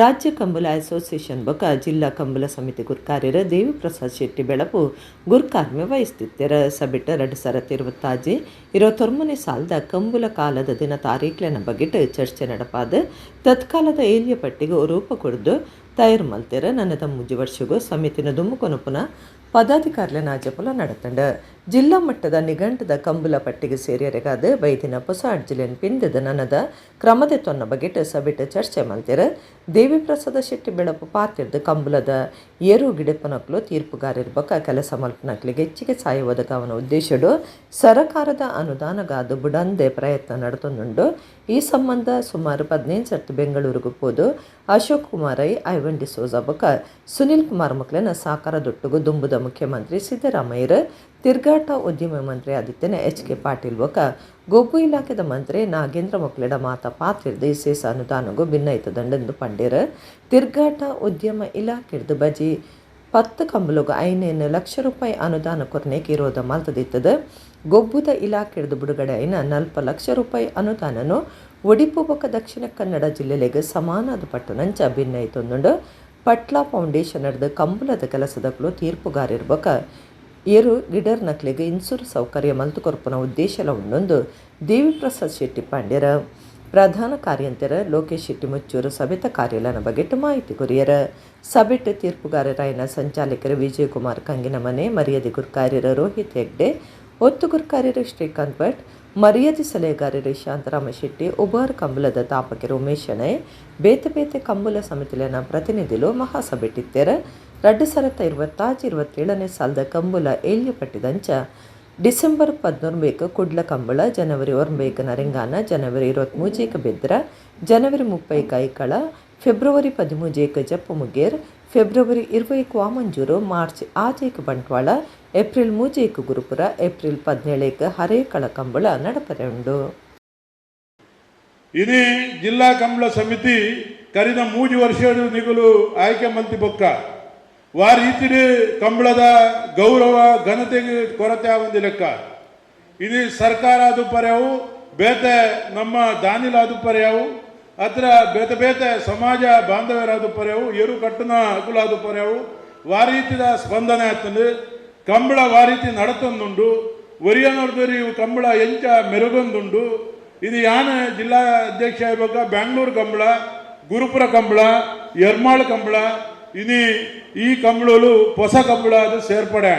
ರಾಜ್ಯ ಕಂಬುಲ ಅಸೋಸಿಯೇಷನ್ ಬಕ ಜಿಲ್ಲಾ ಕಂಬುಲ ಸಮಿತಿ ಗುರ್ಕಾರ್ಯರ ದೇವಿಪ್ರಸಾದ್ ಶೆಟ್ಟಿ ಬೆಳಪು ಗುರ್ಕಾರ್ಮೆ ವಹಿಸ್ತಿತ್ತರ. ಸಭೆಟ್ 2025 29 ಸಾಲದ ಕಂಬುಲ ಕಾಲದ ದಿನ ತಾರೀಖ್ಲೆನ ಬಗೆಟ್ ಚರ್ಚೆ நடப்பாது. ತತ್ಕಾಲದ ಏಲಿಯ ಪಟ್ಟಿಗೆ ರೂಪ ಕೊಡ್ದು ತಯಾರು ಮಲ್ತೆರ. ನನ್ನ ಮುಜ್ಜಿ ವರ್ಷಗೂ ಸಮಿತಿನ ದುಮ್ಮುಕೊನಪುನ ಪದಾಧಿಕಾರಿಗಳ ಅಜಪುಲ நடத்தಂಡ. ಜಿಲ್ಲಾ ಮಟ್ಟದ ನಿಘಂಟದ ಕಂಬುಲ ಪಟ್ಟಿಗೆ ಸೇರಿಯರೆಗಾದ ಬೈದಿನ ಹೊಸ ಅರ್ಜಿಲೆನ್ ಪಿಂದದ ನನದ ಕ್ರಮದ ತೊನ್ನ ಬಗೆಟ್ ಸಭೆಟ್ ಚರ್ಚೆ ಮಲ್ತೆರ. ದೇವಿಪ್ರಸಾದ ಶೆಟ್ಟಿ ಬೆಳಪು ಪಾತಿರ್ದು ಕಂಬುಲದ ಏರು ಗಿಡಪನಕ್ಲು ತೀರ್ಪುಗಾರರ ಬಕ ಕೆಲಸ ಮಲ್ಪನಕ್ಲಿಗೆ ಹೆಚ್ಚಿಗೆ ಸಾಯ ಒದಗಾವನ ಉದ್ದೇಶಡು ಸರಕಾರದ ಅನುದಾನಗಾದ ಬುಡಂದೆ ಪ್ರಯತ್ನ ನಡೆತೊಂದುಂಡು. ಈ ಸಂಬಂಧ ಸುಮಾರು 15 ಸರ್ತಿ ಬೆಂಗಳೂರಿಗೆ ಪೋದು Ashok Kumar I, Ivan D'Souza ಬಕ ಸುನಿಲ್ ಕುಮಾರ್ ಮಕ್ಕಳನ್ನ ಸಾಕಾರ ದೊಟ್ಟುಗು ದುಂಬುದ ಮುಖ್ಯಮಂತ್ರಿ ಸಿದ್ದರಾಮಯ್ಯರು, ತಿರುಗಾಟ ಉದ್ಯಮ ಮಂತ್ರಿ ಆದಿತ್ಯನ ಎಚ್ ಕೆ ಪಾಟೀಲ್ ಬೊಕ ಗೊಬ್ಬು ಇಲಾಖೆದ ಮಂತ್ರಿ ನಾಗೇಂದ್ರ ಮೊಕ್ಲೆಡ ಮಾತ ಪಾತಿರ್ದು ಇಸೇಸ ಅನುದಾನಗೂ ಭಿನ್ನೈತ ದಂಡಂದು ಪಂಡೇರು. ತಿರುಗಾಟ ಉದ್ಯಮ ಇಲಾಖೆಡ್ದು ಬಜಿ 10 ಕಂಬಲುಗು 5 ಲಕ್ಷ ರೂಪಾಯಿ ಅನುದಾನ ಕೊರ್ನೇಕ್ ಇರೋದ ಮಲ್ತದಿತ್ತದ. ಗೊಬ್ಬುದ ಇಲಾಖೆಡ್ದು ಬಿಡುಗಡೆ ಐನ 40 ಲಕ್ಷ ರೂಪಾಯಿ ಅನುದಾನನು ಒಡಿಪು ಬೊಕ ದಕ್ಷಿಣ ಕನ್ನಡ ಜಿಲ್ಲೆಲೆಗ್ ಸಮಾನಾದ ಪಟ್ಟುನಂಚ ಭಿನ್ನೈತೊಂದುಂಡು. ಪಟ್ಲಾ ಫೌಂಡೇಶನ್ ನಡೆದ ಕಂಬುಲದ ಕೆಲಸದಕ್ಲು ತೀರ್ಪುಗಾರಿರ್ಬಕ ಏರು ಗಿಡರ್ ನಕ್ಲಿಗೆ ಇನ್ಸೂರ್ ಸೌಕರ್ಯ ಮಲ್ತು ಕೊರ್ಪುನ ಉದ್ದೇಶಲ ಉಂಡೊಂದು ದೇವಿಪ್ರಸಾದ್ ಶೆಟ್ಟಿ ಪಾಂಡ್ಯರ. ಪ್ರಧಾನ ಕಾರ್ಯಂತರ ಲೋಕೇಶ್ ಶೆಟ್ಟಿ ಮುಚ್ಚೂರು ಸಭೆತ ಕಾರ್ಯಾಲಯನ ಬಗೆಟ್ ಮಾಹಿತಿ ಕೊರಿಯರ. ಸಭೆಟ್ ತೀರ್ಪುಗಾರರಾಯನ ಸಂಚಾಲಕರು ವಿಜಯಕುಮಾರ್ ಕಂಗಿನಮನೆ, ಮರ್ಯಾದೆ ಗುರ್ಕಾರ್ಯರ ರೋಹಿತ್ ಹೆಗ್ಡೆ, ಒತ್ತು ಗುರ್ಕಾರ್ಯರು ಶ್ರೀಕಾಂತ್ ಭಟ್, ಮರ್ಯಾದೆ ಸಲಹೆಗಾರರು ಶಾಂತರಾಮ ಶೆಟ್ಟಿ, ಉಬಾರ್ ಕಂಬುಲದ ತಾಪಕರು ಉಮೇಶ್ ಶೆಣೈ, ಬೇತೆ ಬೇತೆ ಕಂಬುಲ ಸಮಿತಿಲಿನ ಪ್ರತಿನಿಧಿಲು ಮಹಾಸಭೆಟ್ಟಿತ್ತೆರ. 2026 27ನೇ ಸಾಲದ ಕಂಬುಲ ಏಲ್ಯಪಟ್ಟಿದಂಚ ಡಿಸೆಂಬರ್ 11 ಕುಡ್ಲ ಕಂಬಳ, ಜನವರಿ 9 ನರಿಂಗಾನ, ಜನವರಿ 23 ಬೆದ್ರ, ಜನವರಿ 30 ಐಕಳ, ಫೆಬ್ರವರಿ 13 ಜಪ್ಪು Muger, February 20 Vamanjoor, March 6 Bantwal, April 3 Gurupura, April 17 Harekala Kambala ನಡಪರೆ ಉಂಡು. ಇನಿ ಜಿಲ್ಲಾ ಕಂಬಳ ಸಮಿತಿ ಕರಿದ 3 ವರ್ಷ ನಿಗುಲು ಆಯ್ಕೆ ಮಂತಿ ಬೊಕ್ಕ ವಾ ರೀತಿ ಕಂಬಳದ ಗೌರವ ಘನತೆಗೆ ಕೊರತೆ ಆವಂದಿ ಲೆಕ್ಕ. ಇದು ಸರ್ಕಾರ ಅದು ಪರ್ಯಾವು, ಬೇತೆ ನಮ್ಮ ದಾನಿಲಾದು ಪರ್ಯಾವು, ಅತ್ರ ಬೇತೆ ಬೇತೆ ಸಮಾಜ ಬಾಂಧವ್ಯರಾದ ಪರ್ಯಾವು, ಏರು ಕಟ್ಟನ ಅಕುಲಾದು ಪರ್ಯಾವು ವಾರೀತಿದ ಸ್ಪಂದನೆ ಆಗ್ತದೆ. ಕಂಬಳ ವಾರೀತಿ ನಡತೊಂದುಂಡು, ಒರಿಯನವ್ರದರಿ ಕಂಬಳ ಎಂಚ ಮೆರುಗೊಂದುಂಡು. ಇದು ಯಾನ ಜಿಲ್ಲಾ ಅಧ್ಯಕ್ಷ ಆಗ್ಬೇಕ ಬ್ಯಾಂಗ್ಳೂರು ಕಂಬಳ, ಗುರುಪುರ ಕಂಬಳ, ಎರ್ಮಾಳ್ ಕಂಬಳ, ಇನಿ ಈ ಕಂಬಳಲು ಹೊಸ ಕಂಬಳ ಅದು ಸೇರ್ಪಡೆ.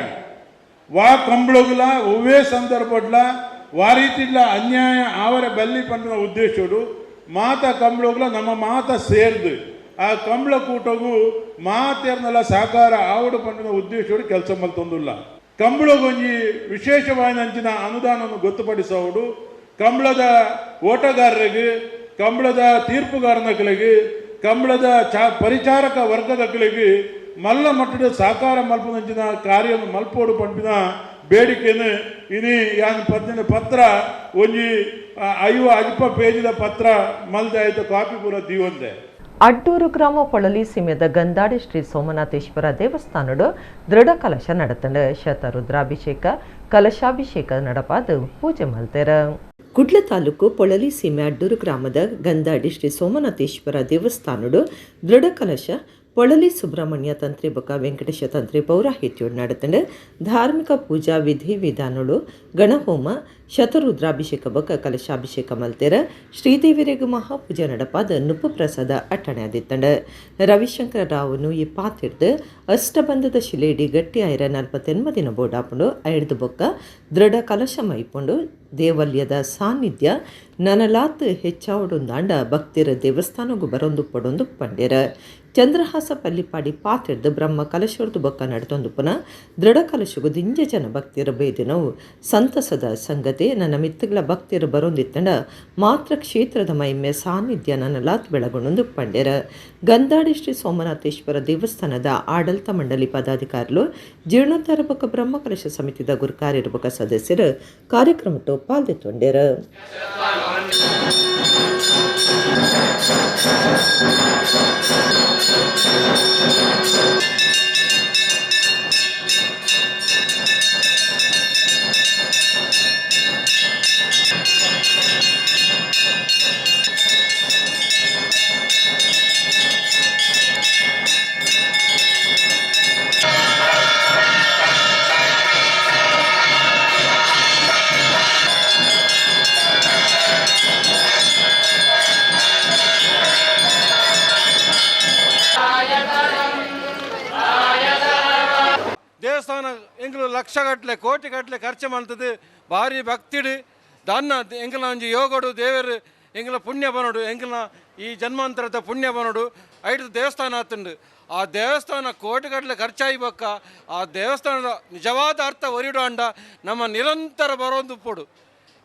ವಾ ಕಂಬಳಗುಲ ಒವ್ವೇ ಸಂದರ್ಭಡ್ಲ ವಾ ರೀತಿಡ್ಲ ಅನ್ಯಾಯ ಆವರ ಬಲ್ಲಿ ಪನ್ಪಿನ ಉದ್ದೇಶಡು ಮಾತ ಕಂಬಳಗುಲ ನಮ್ಮ ಮಾತ ಸೇರ್ದು ಆ ಕಂಬಳ ಕೂಟಗೂ ಮಾತೇರ್ನಲ ಸಹಕಾರ ಆವಡು ಪನ್ಪಿನ ಉದ್ದೇಶಡು ಕೆಲಸ ಮಲ್ತೊಂದುಲ್ಲ. ಕಂಬಳಗೊಂಜಿ ವಿಶೇಷವಾದ ಅಂಚಿನ ಅನುದಾನವನ್ನು ಗೊತ್ತುಪಡಿಸೋಡು ಕಂಬಳದ ಓಟಗಾರರಿಗೆ, ಕಂಬಳದ ತೀರ್ಪುಗಾರನಗಳಿಗೆ, ಕಂಬಳದ ಪರಿಚಾರಕ ವರ್ಗದಗಳಿಗೆ ಮಲ್ಲ ಮಟ್ಟದ ಸಹಕಾರ ಮಲ್ಪನಂಚಿನ ಕಾರ್ಯವನ್ನು ಮಲ್ಪೋಡು ಪಂಪಿನ ಬೇಡಿಕೆಯನ್ನು ಇನಿ ಯಾನ್ ಪತ್ತಿನ ಪತ್ರ ಒಂಜಿ 50 50 ಪೇಜಿದ ಪತ್ರ ಮಲ್ದಾಯ್ತು ಕಾಪಿ ಪೂರ ದೀವಂದೆ. ಅಡ್ಡೂರು ಗ್ರಾಮ ಪೊಳಲಿ ಸೀಮೆದ ಗಂದಾಡಿ ಶ್ರೀ ಸೋಮನಾಥೇಶ್ವರ ದೇವಸ್ಥಾನಡು ದೃಢ ಕಲಶ ನಡತಂಡು ಶತರುದ್ರಾಭಿಷೇಕ ಕಲಶಾಭಿಷೇಕ ನಡಪಾದ ಪೂಜೆ ಮಲ್ತೆರ. ಕುಡ್ಲ ತಾಲೂಕು ಪೊಳಲಿ ಸೀಮೆ ಅಡ್ಡೂರು ಗ್ರಾಮದ ಗಂದಾಡಿ ಶ್ರೀ ಸೋಮನಾಥೇಶ್ವರ ದೇವಸ್ಥಾನಡು ದೃಢ ಕಲಶ ಪೊಳಲಿ ಸುಬ್ರಹ್ಮಣ್ಯ ತಂತ್ರಿ ಬೊಕ ವೆಂಕಟೇಶ ತಂತ್ರಿ ಪೌರಾಹಿತ್ಯೋಡು ನಡತಂಡು ಧಾರ್ಮಿಕ ಪೂಜಾ ವಿಧಿ ವಿಧಾನಗಳು ಗಣಹೋಮ ಶತರುದ್ರಾಭಿಷೇಕ ಬೊಕ ಕಲಶಾಭಿಷೇಕ ಮಲ್ತೆರ. ಶ್ರೀದೇವಿರೆಗು ಮಹಾಪೂಜೆ ನಡಪಾದ ನುಪ್ಪು ಪ್ರಸಾದ ಅಟ್ಟಣೆ ಆದಿತ್ತಂಡು. ರವಿಶಂಕರ ರಾವ್ನು ಈ ಪಾತಿರ್ದು ಅಷ್ಟಬಂಧದ ಶಿಲೇಡಿ ಗಟ್ಟಿ ಆಯಿರ 49 ದಿನ ಬೋಡಾಪುಂಡು ಐಡ್ದು ಬೊಕ್ಕ ದೃಢ ಕಲಶ ಮೈಪುಂಡು. ದೇವಲ್ಯದ ಸಾನ್ನಿಧ್ಯ ನನಲಾತ್ ಹೆಚ್ಚಾವಡುಂದಾಂಡ ಭಕ್ತಿರ ದೇವಸ್ಥಾನಗೂ ಬರೊಂದು ಪಡೊಂದು ಪಂಡ್ಯರ. ಚಂದ್ರಹಾಸ ಪಲ್ಲಿಪಾಡಿ ಪಾತಿರ್ದು ಬ್ರಹ್ಮ ಕಲಶರ್ದು ಬೊಕ್ಕ ನಡತೊಂದು ಪುನಃ ದೃಢ ಕಲಶಗು ದಿಂಜ ಜನ ಭಕ್ತಿರ ಬೇದಿನವು ಸಂತಸದ ಸಂಗತಿ. ನನ್ನ ಮಿತ್ತಗಳ ಭಕ್ತಿರ ಬರೊಂದಿತ್ತಂಡ ಮಾತ್ರ ಕ್ಷೇತ್ರದ ಮಹಿಮೆ ಸಾನ್ನಿಧ್ಯ ನನಲಾತ್ ಬೆಳಗೊಂಡೊಂದು ಪಂಡ್ಯರ. ಗಂದಾಡಿ ಶ್ರೀ ಸೋಮನಾಥೇಶ್ವರ ದೇವಸ್ಥಾನದ ಆಡಳಿತ ಮಂಡಳಿ ಪದಾಧಿಕಾರಿಗಳು, ಜೀರ್ಣೋದ್ಧಾರ ಬೊಕ್ಕ ಬ್ರಹ್ಮ ಕಲಶ ಸಮಿತಿದ ಗುರುಕಾರ್ಯರ ಬೊಕ್ಕ ಸದಸ್ಯರು ಕಾರ್ಯಕ್ರಮಟ್ಟು ಪಾಲ್ದೆತ್ತೊಂಡ್ಯರ. ದೇವಸ್ಥಾನ ಎಂಗ್ಲು ಲಕ್ಷ ಗಟ್ಟಲೆ ಕೋಟಿ ಗಟ್ಟಲೆ ಖರ್ಚು ಮಾಡ್ತದೆ. ಭಾರಿ ಭಕ್ತಿಡು ದಾನ್ನ ಎಂಕಲ್ನ ಒಂಜಿ ಯೋಗಡು ದೇವರು ಎಂಕಲ್ನ ಪುಣ್ಯ ಬನೋಡು, ಎಂಕಲ್ನ ಈ ಜನ್ಮಾಂತರದ ಪುಣ್ಯ ಬನೋಡು ಐದು ದೇವಸ್ಥಾನ ಆತುಂಡು. ಆ ದೇವಸ್ಥಾನ ಕೋಟಿ ಗಟ್ಟಲೆ ಖರ್ಚಾಯಿ ಬೊಕ್ಕ ಆ ದೇವಸ್ಥಾನದ ನಿಜವಾದ ಅರ್ಥ ಒರಿಡು ಅಂಡ ನಮ್ಮ ನಿರಂತರ ಬರೋದು ಪೋಡು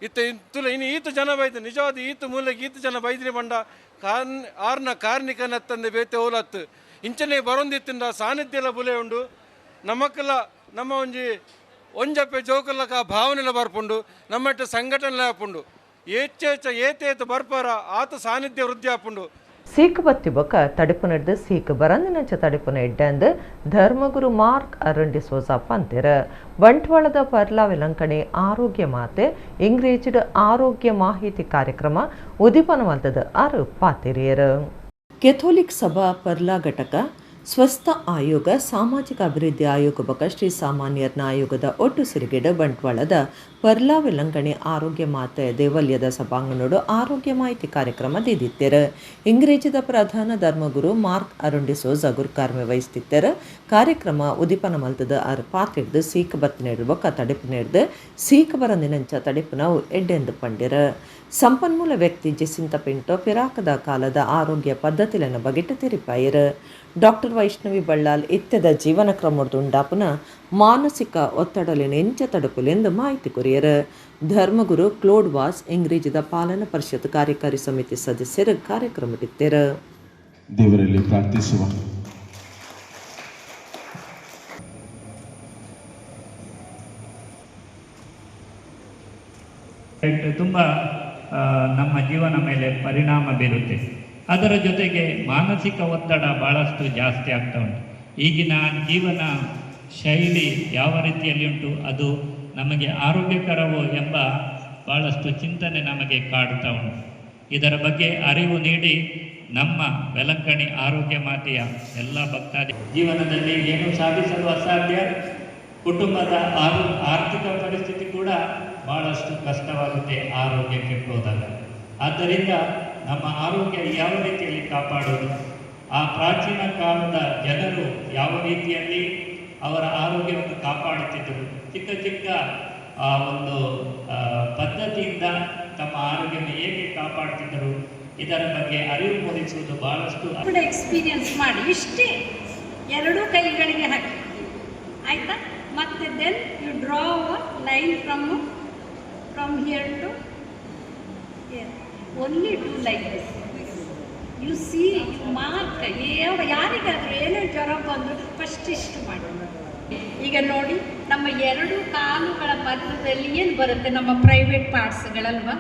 ಇತ್ತ ಇತ್ತು ಇನ್ನು ಈತ ಜನ ಬೈದು ನಿಜವಾದ ಈತ ಮೂಲೆಗೆ ಈತ ಜನ ಬೈದ್ರಿ ಬಂಡ ಕಾರ್ನ್ ಆರ್ನ ಕಾರ್ನಿಕನತ್ತಂದೆ ಬೇತೆ ಓಲತ್ತು ಇಂಚನೆ ಬರೋಂದಿತ್ತಿಂದ ಸಾನ್ನಿಧ್ಯಲ ಬುಲೆ ಉಂಡು. ನಮಕ್ಕೆಲ್ಲ ನಮ್ಮ ಒಂಜಿ ಒಂಜಪ್ಪೆ ಜೋಕುಲಕ ಭಾವನೆಲ ಬರ್ಪುಂಡು, ನಮ್ಮಟ್ಟ ಸಂಘಟನೆ ಆಪುಂಡು, ಏಚೇಚ ಏತೇತ ಬರ್ಪಾರ ಆತ ಸಾನ್ನಿಧ್ಯ ವೃದ್ಧಿ ಆಪುಂಡು. ಸೀಕ್ ಬತ್ತಿ ಬೊಕ್ಕ ತಡಿಪು ನಡೆದು ಸೀಕ್ ಬರಂದಿನಂಚ ತಡಿಪುನ ಎಡ್ಡಂದು ಧರ್ಮಗುರು ಮಾರ್ಕ್ ಅರುಣ್ ಡಿಸೋಜಾ ಪಂತೆರ. ಬಂಟ್ವಾಳದ ಪರ್ಲಾ ವೆಲಂಕಣಿ ಆರೋಗ್ಯ ಮಾತೆ ಇಂಗ್ರೇಜ್ಡ್ ಆರೋಗ್ಯ ಮಾಹಿತಿ ಕಾರ್ಯಕ್ರಮ ಉದೀಪನ ಮಲ್ತದ ಆರು ಪಾತಿರಿಯರು. ಕೆಥೋಲಿಕ್ ಸಭಾ ಪರ್ಲಾ ಘಟಕ ಸ್ವಸ್ಥ ಆಯೋಗ ಸಾಮಾಜಿಕ ಅಭಿವೃದ್ಧಿ ಆಯೋಗ ಬೊಕ್ಕ ಶ್ರೀ ಸಾಮಾನ್ಯರ್ನ ಆಯೋಗದ ಒಟ್ಟು ಸಿರಿಗೆಡ ಬಂಟ್ವಾಳದ ಪರ್ಲಾ ವೆಲಂಕಣಿ ಆರೋಗ್ಯ ಮಾತೆ ದೇವಲ್ಯದ ಸಭಾಂಗಣೋಡು ಆರೋಗ್ಯ ಮಾಹಿತಿ ಕಾರ್ಯಕ್ರಮ ದಿದಿತ್ತೆರು. ಇಂಗ್ರೇಜದ ಪ್ರಧಾನ ಧರ್ಮಗುರು ಮಾರ್ಕ್ ಅರುಣ್ ಡಿಸೋಜ ಗುರುಕಾರ್ಮೆ ವಹಿಸ್ತಿತ್ತೆರು. ಕಾರ್ಯಕ್ರಮ ಉದೀಪನ ಮಲ್ತದ ಆರು ಪಾತಿಡ್ದು ಸೀಕ್ ಬತ್ತಿ ನೆಡ್ದು ಬೊಕ್ಕ ತಡಿಪು ನೆಡ್ದು ಸೀಕ್ ಬರಂದಿನಂಚ ತಡಿಪು ನಾವು ಎಡ್ಡೆಂದು ಪಂಡಿರು. ಸಂಪನ್ಮೂಲ ವ್ಯಕ್ತಿ ಜೆಸಿಂತ ಪಿಂಟೋ ಪಿರಾಕದ ಕಾಲದ ಆರೋಗ್ಯ ಪದ್ಧತಿಲನ ಬಗೆಟ್ ತೆರಿಪಾಯಿರು. ಡಾಕ್ಟರ್ ವೈಷ್ಣವಿ ಬಳ್ಳಾಲ್ ಇತ್ಯದ ಜೀವನ ಕ್ರಮದ ಉಂಡಾಪುನ ಮಾನಸಿಕ ಒತ್ತಡಲಿನ ಎಂಚ ತಡುಪುಲೆಂದು ಮಾಹಿತಿ ಕೊರಿಯರು. ಧರ್ಮಗುರು ಕ್ಲೋಡ್ ವಾಸ್ ಇಂಗ್ರೇಜಿದ ಪಾಲನ ಪರಿಷತ್ ಕಾರ್ಯಕಾರಿ ಸಮಿತಿ ಸದಸ್ಯರು ಕಾರ್ಯಕ್ರಮದಿತ್ತರು. ದೇವರಲ್ಲಿ ಪ್ರಾರ್ಥಿಸುವ. ತುಂಬ ನಮ್ಮ ಜೀವನ ಮೇಲೆ ಪರಿಣಾಮ ಬೀರುತ್ತೆ. ಅದರ ಜೊತೆಗೆ ಮಾನಸಿಕ ಒತ್ತಡ ಭಾಳಷ್ಟು ಜಾಸ್ತಿ ಆಗ್ತಾ ಉಂಟು. ಈಗಿನ ಜೀವನ ಶೈಲಿ ಯಾವ ರೀತಿಯಲ್ಲಿ ಉಂಟು, ಅದು ನಮಗೆ ಆರೋಗ್ಯಕರವೋ ಎಂಬ ಭಾಳಷ್ಟು ಚಿಂತನೆ ನಮಗೆ ಕಾಡ್ತಾ ಉಂಟು. ಇದರ ಬಗ್ಗೆ ಅರಿವು ನೀಡಿ ನಮ್ಮ ವೆಲಂಕಣಿ ಆರೋಗ್ಯ ಮಾತೆಯ ಎಲ್ಲ ಭಕ್ತಾದಿ ಜೀವನದಲ್ಲಿ ಏನು ಸಾಧಿಸಲು ಅಸಾಧ್ಯ, ಕುಟುಂಬದ ಆರ್ಥಿಕ ಪರಿಸ್ಥಿತಿ ಕೂಡ ಭಾಳಷ್ಟು ಕಷ್ಟವಾಗುತ್ತೆ ಆರೋಗ್ಯ ಕೆಟ್ಟೋದಾಗ. ಆದ್ದರಿಂದ ನಮ್ಮ ಆರೋಗ್ಯ ಯಾವ ರೀತಿಯಲ್ಲಿ ಕಾಪಾಡೋದು, ಆ ಪ್ರಾಚೀನ ಕಾಲದ ಜನರು ಯಾವ ರೀತಿಯಲ್ಲಿ ಅವರ ಆರೋಗ್ಯವನ್ನು ಕಾಪಾಡುತ್ತಿದ್ದರು, ಚಿಕ್ಕ ಚಿಕ್ಕ ಆ ಒಂದು ಪದ್ಧತಿಯಿಂದ ತಮ್ಮ ಆರೋಗ್ಯವನ್ನು ಹೇಗೆ ಕಾಪಾಡ್ತಿದ್ದರು, ಇದರ ಬಗ್ಗೆ ಅರಿವು ಮೂಡಿಸುವುದು ಬಹಳಷ್ಟು ಕೂಡ ಎಕ್ಸ್ಪೀರಿಯನ್ಸ್ ಮಾಡಿ. ಇಷ್ಟೇ, ಎರಡೂ ಕೈಗಳಿಗೆ ಹಾಕಿ, ಆಯಿತಾ? ಮತ್ತು then you draw a line from here to here, only two, like this. You see, you mark. ಯಾರಿಗಾದರೂ ಏನೇ ಜ್ವರ ಬಂದರೂ ಫಸ್ಟ್ ಇಷ್ಟು ಮಾಡಿ. ಈಗ ನೋಡಿ, ನಮ್ಮ ಎರಡು ಕಾಲುಗಳ ಮಧ್ಯದಲ್ಲಿ ಏನು ಬರುತ್ತೆ? ನಮ್ಮ ಪ್ರೈವೇಟ್ ಪಾರ್ಟ್ಸ್ಗಳಲ್ವಾ?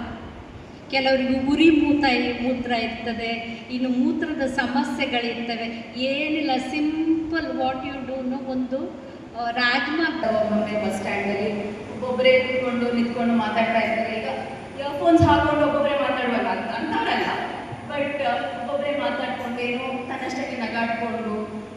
ಕೆಲವರಿಗೆ ಉರಿ ಮೂತ್ರ ಇರ್ತದೆ, ಇನ್ನು ಮೂತ್ರದ ಸಮಸ್ಯೆಗಳಿರ್ತವೆ. ಏನಿಲ್ಲ, simple, what you ಡೂನು ಒಂದು ರಾಜ್ಮಾ. ಒಮ್ಮೊಮ್ಮೆ ಬಸ್ ಸ್ಟ್ಯಾಂಡಲ್ಲಿ ಒಬ್ಬೊಬ್ಬರೇ ಕೂತ್ಕೊಂಡು, ನಿಂತ್ಕೊಂಡು ಮಾತಾಡ್ತಾ ಇರ್ತಾರೆ. ಈಗ ಇಯರ್ಫೋನ್ಸ್ ಹಾಕೊಂಡು ಒಬ್ಬೊಬ್ಬರೇ ಮಾತಾಡುವಲ್ಲ ಅಂತ ಅಂಥವ್ರಲ್ಲ, ಬಟ್ ಒಬ್ಬೊಬ್ಬರೇ ಮಾತಾಡ್ಕೊಂಡು, ಏನೋ ತನ್ನಷ್ಟಕ್ಕೆ ನಗಾಡ್ಕೊಂಡು,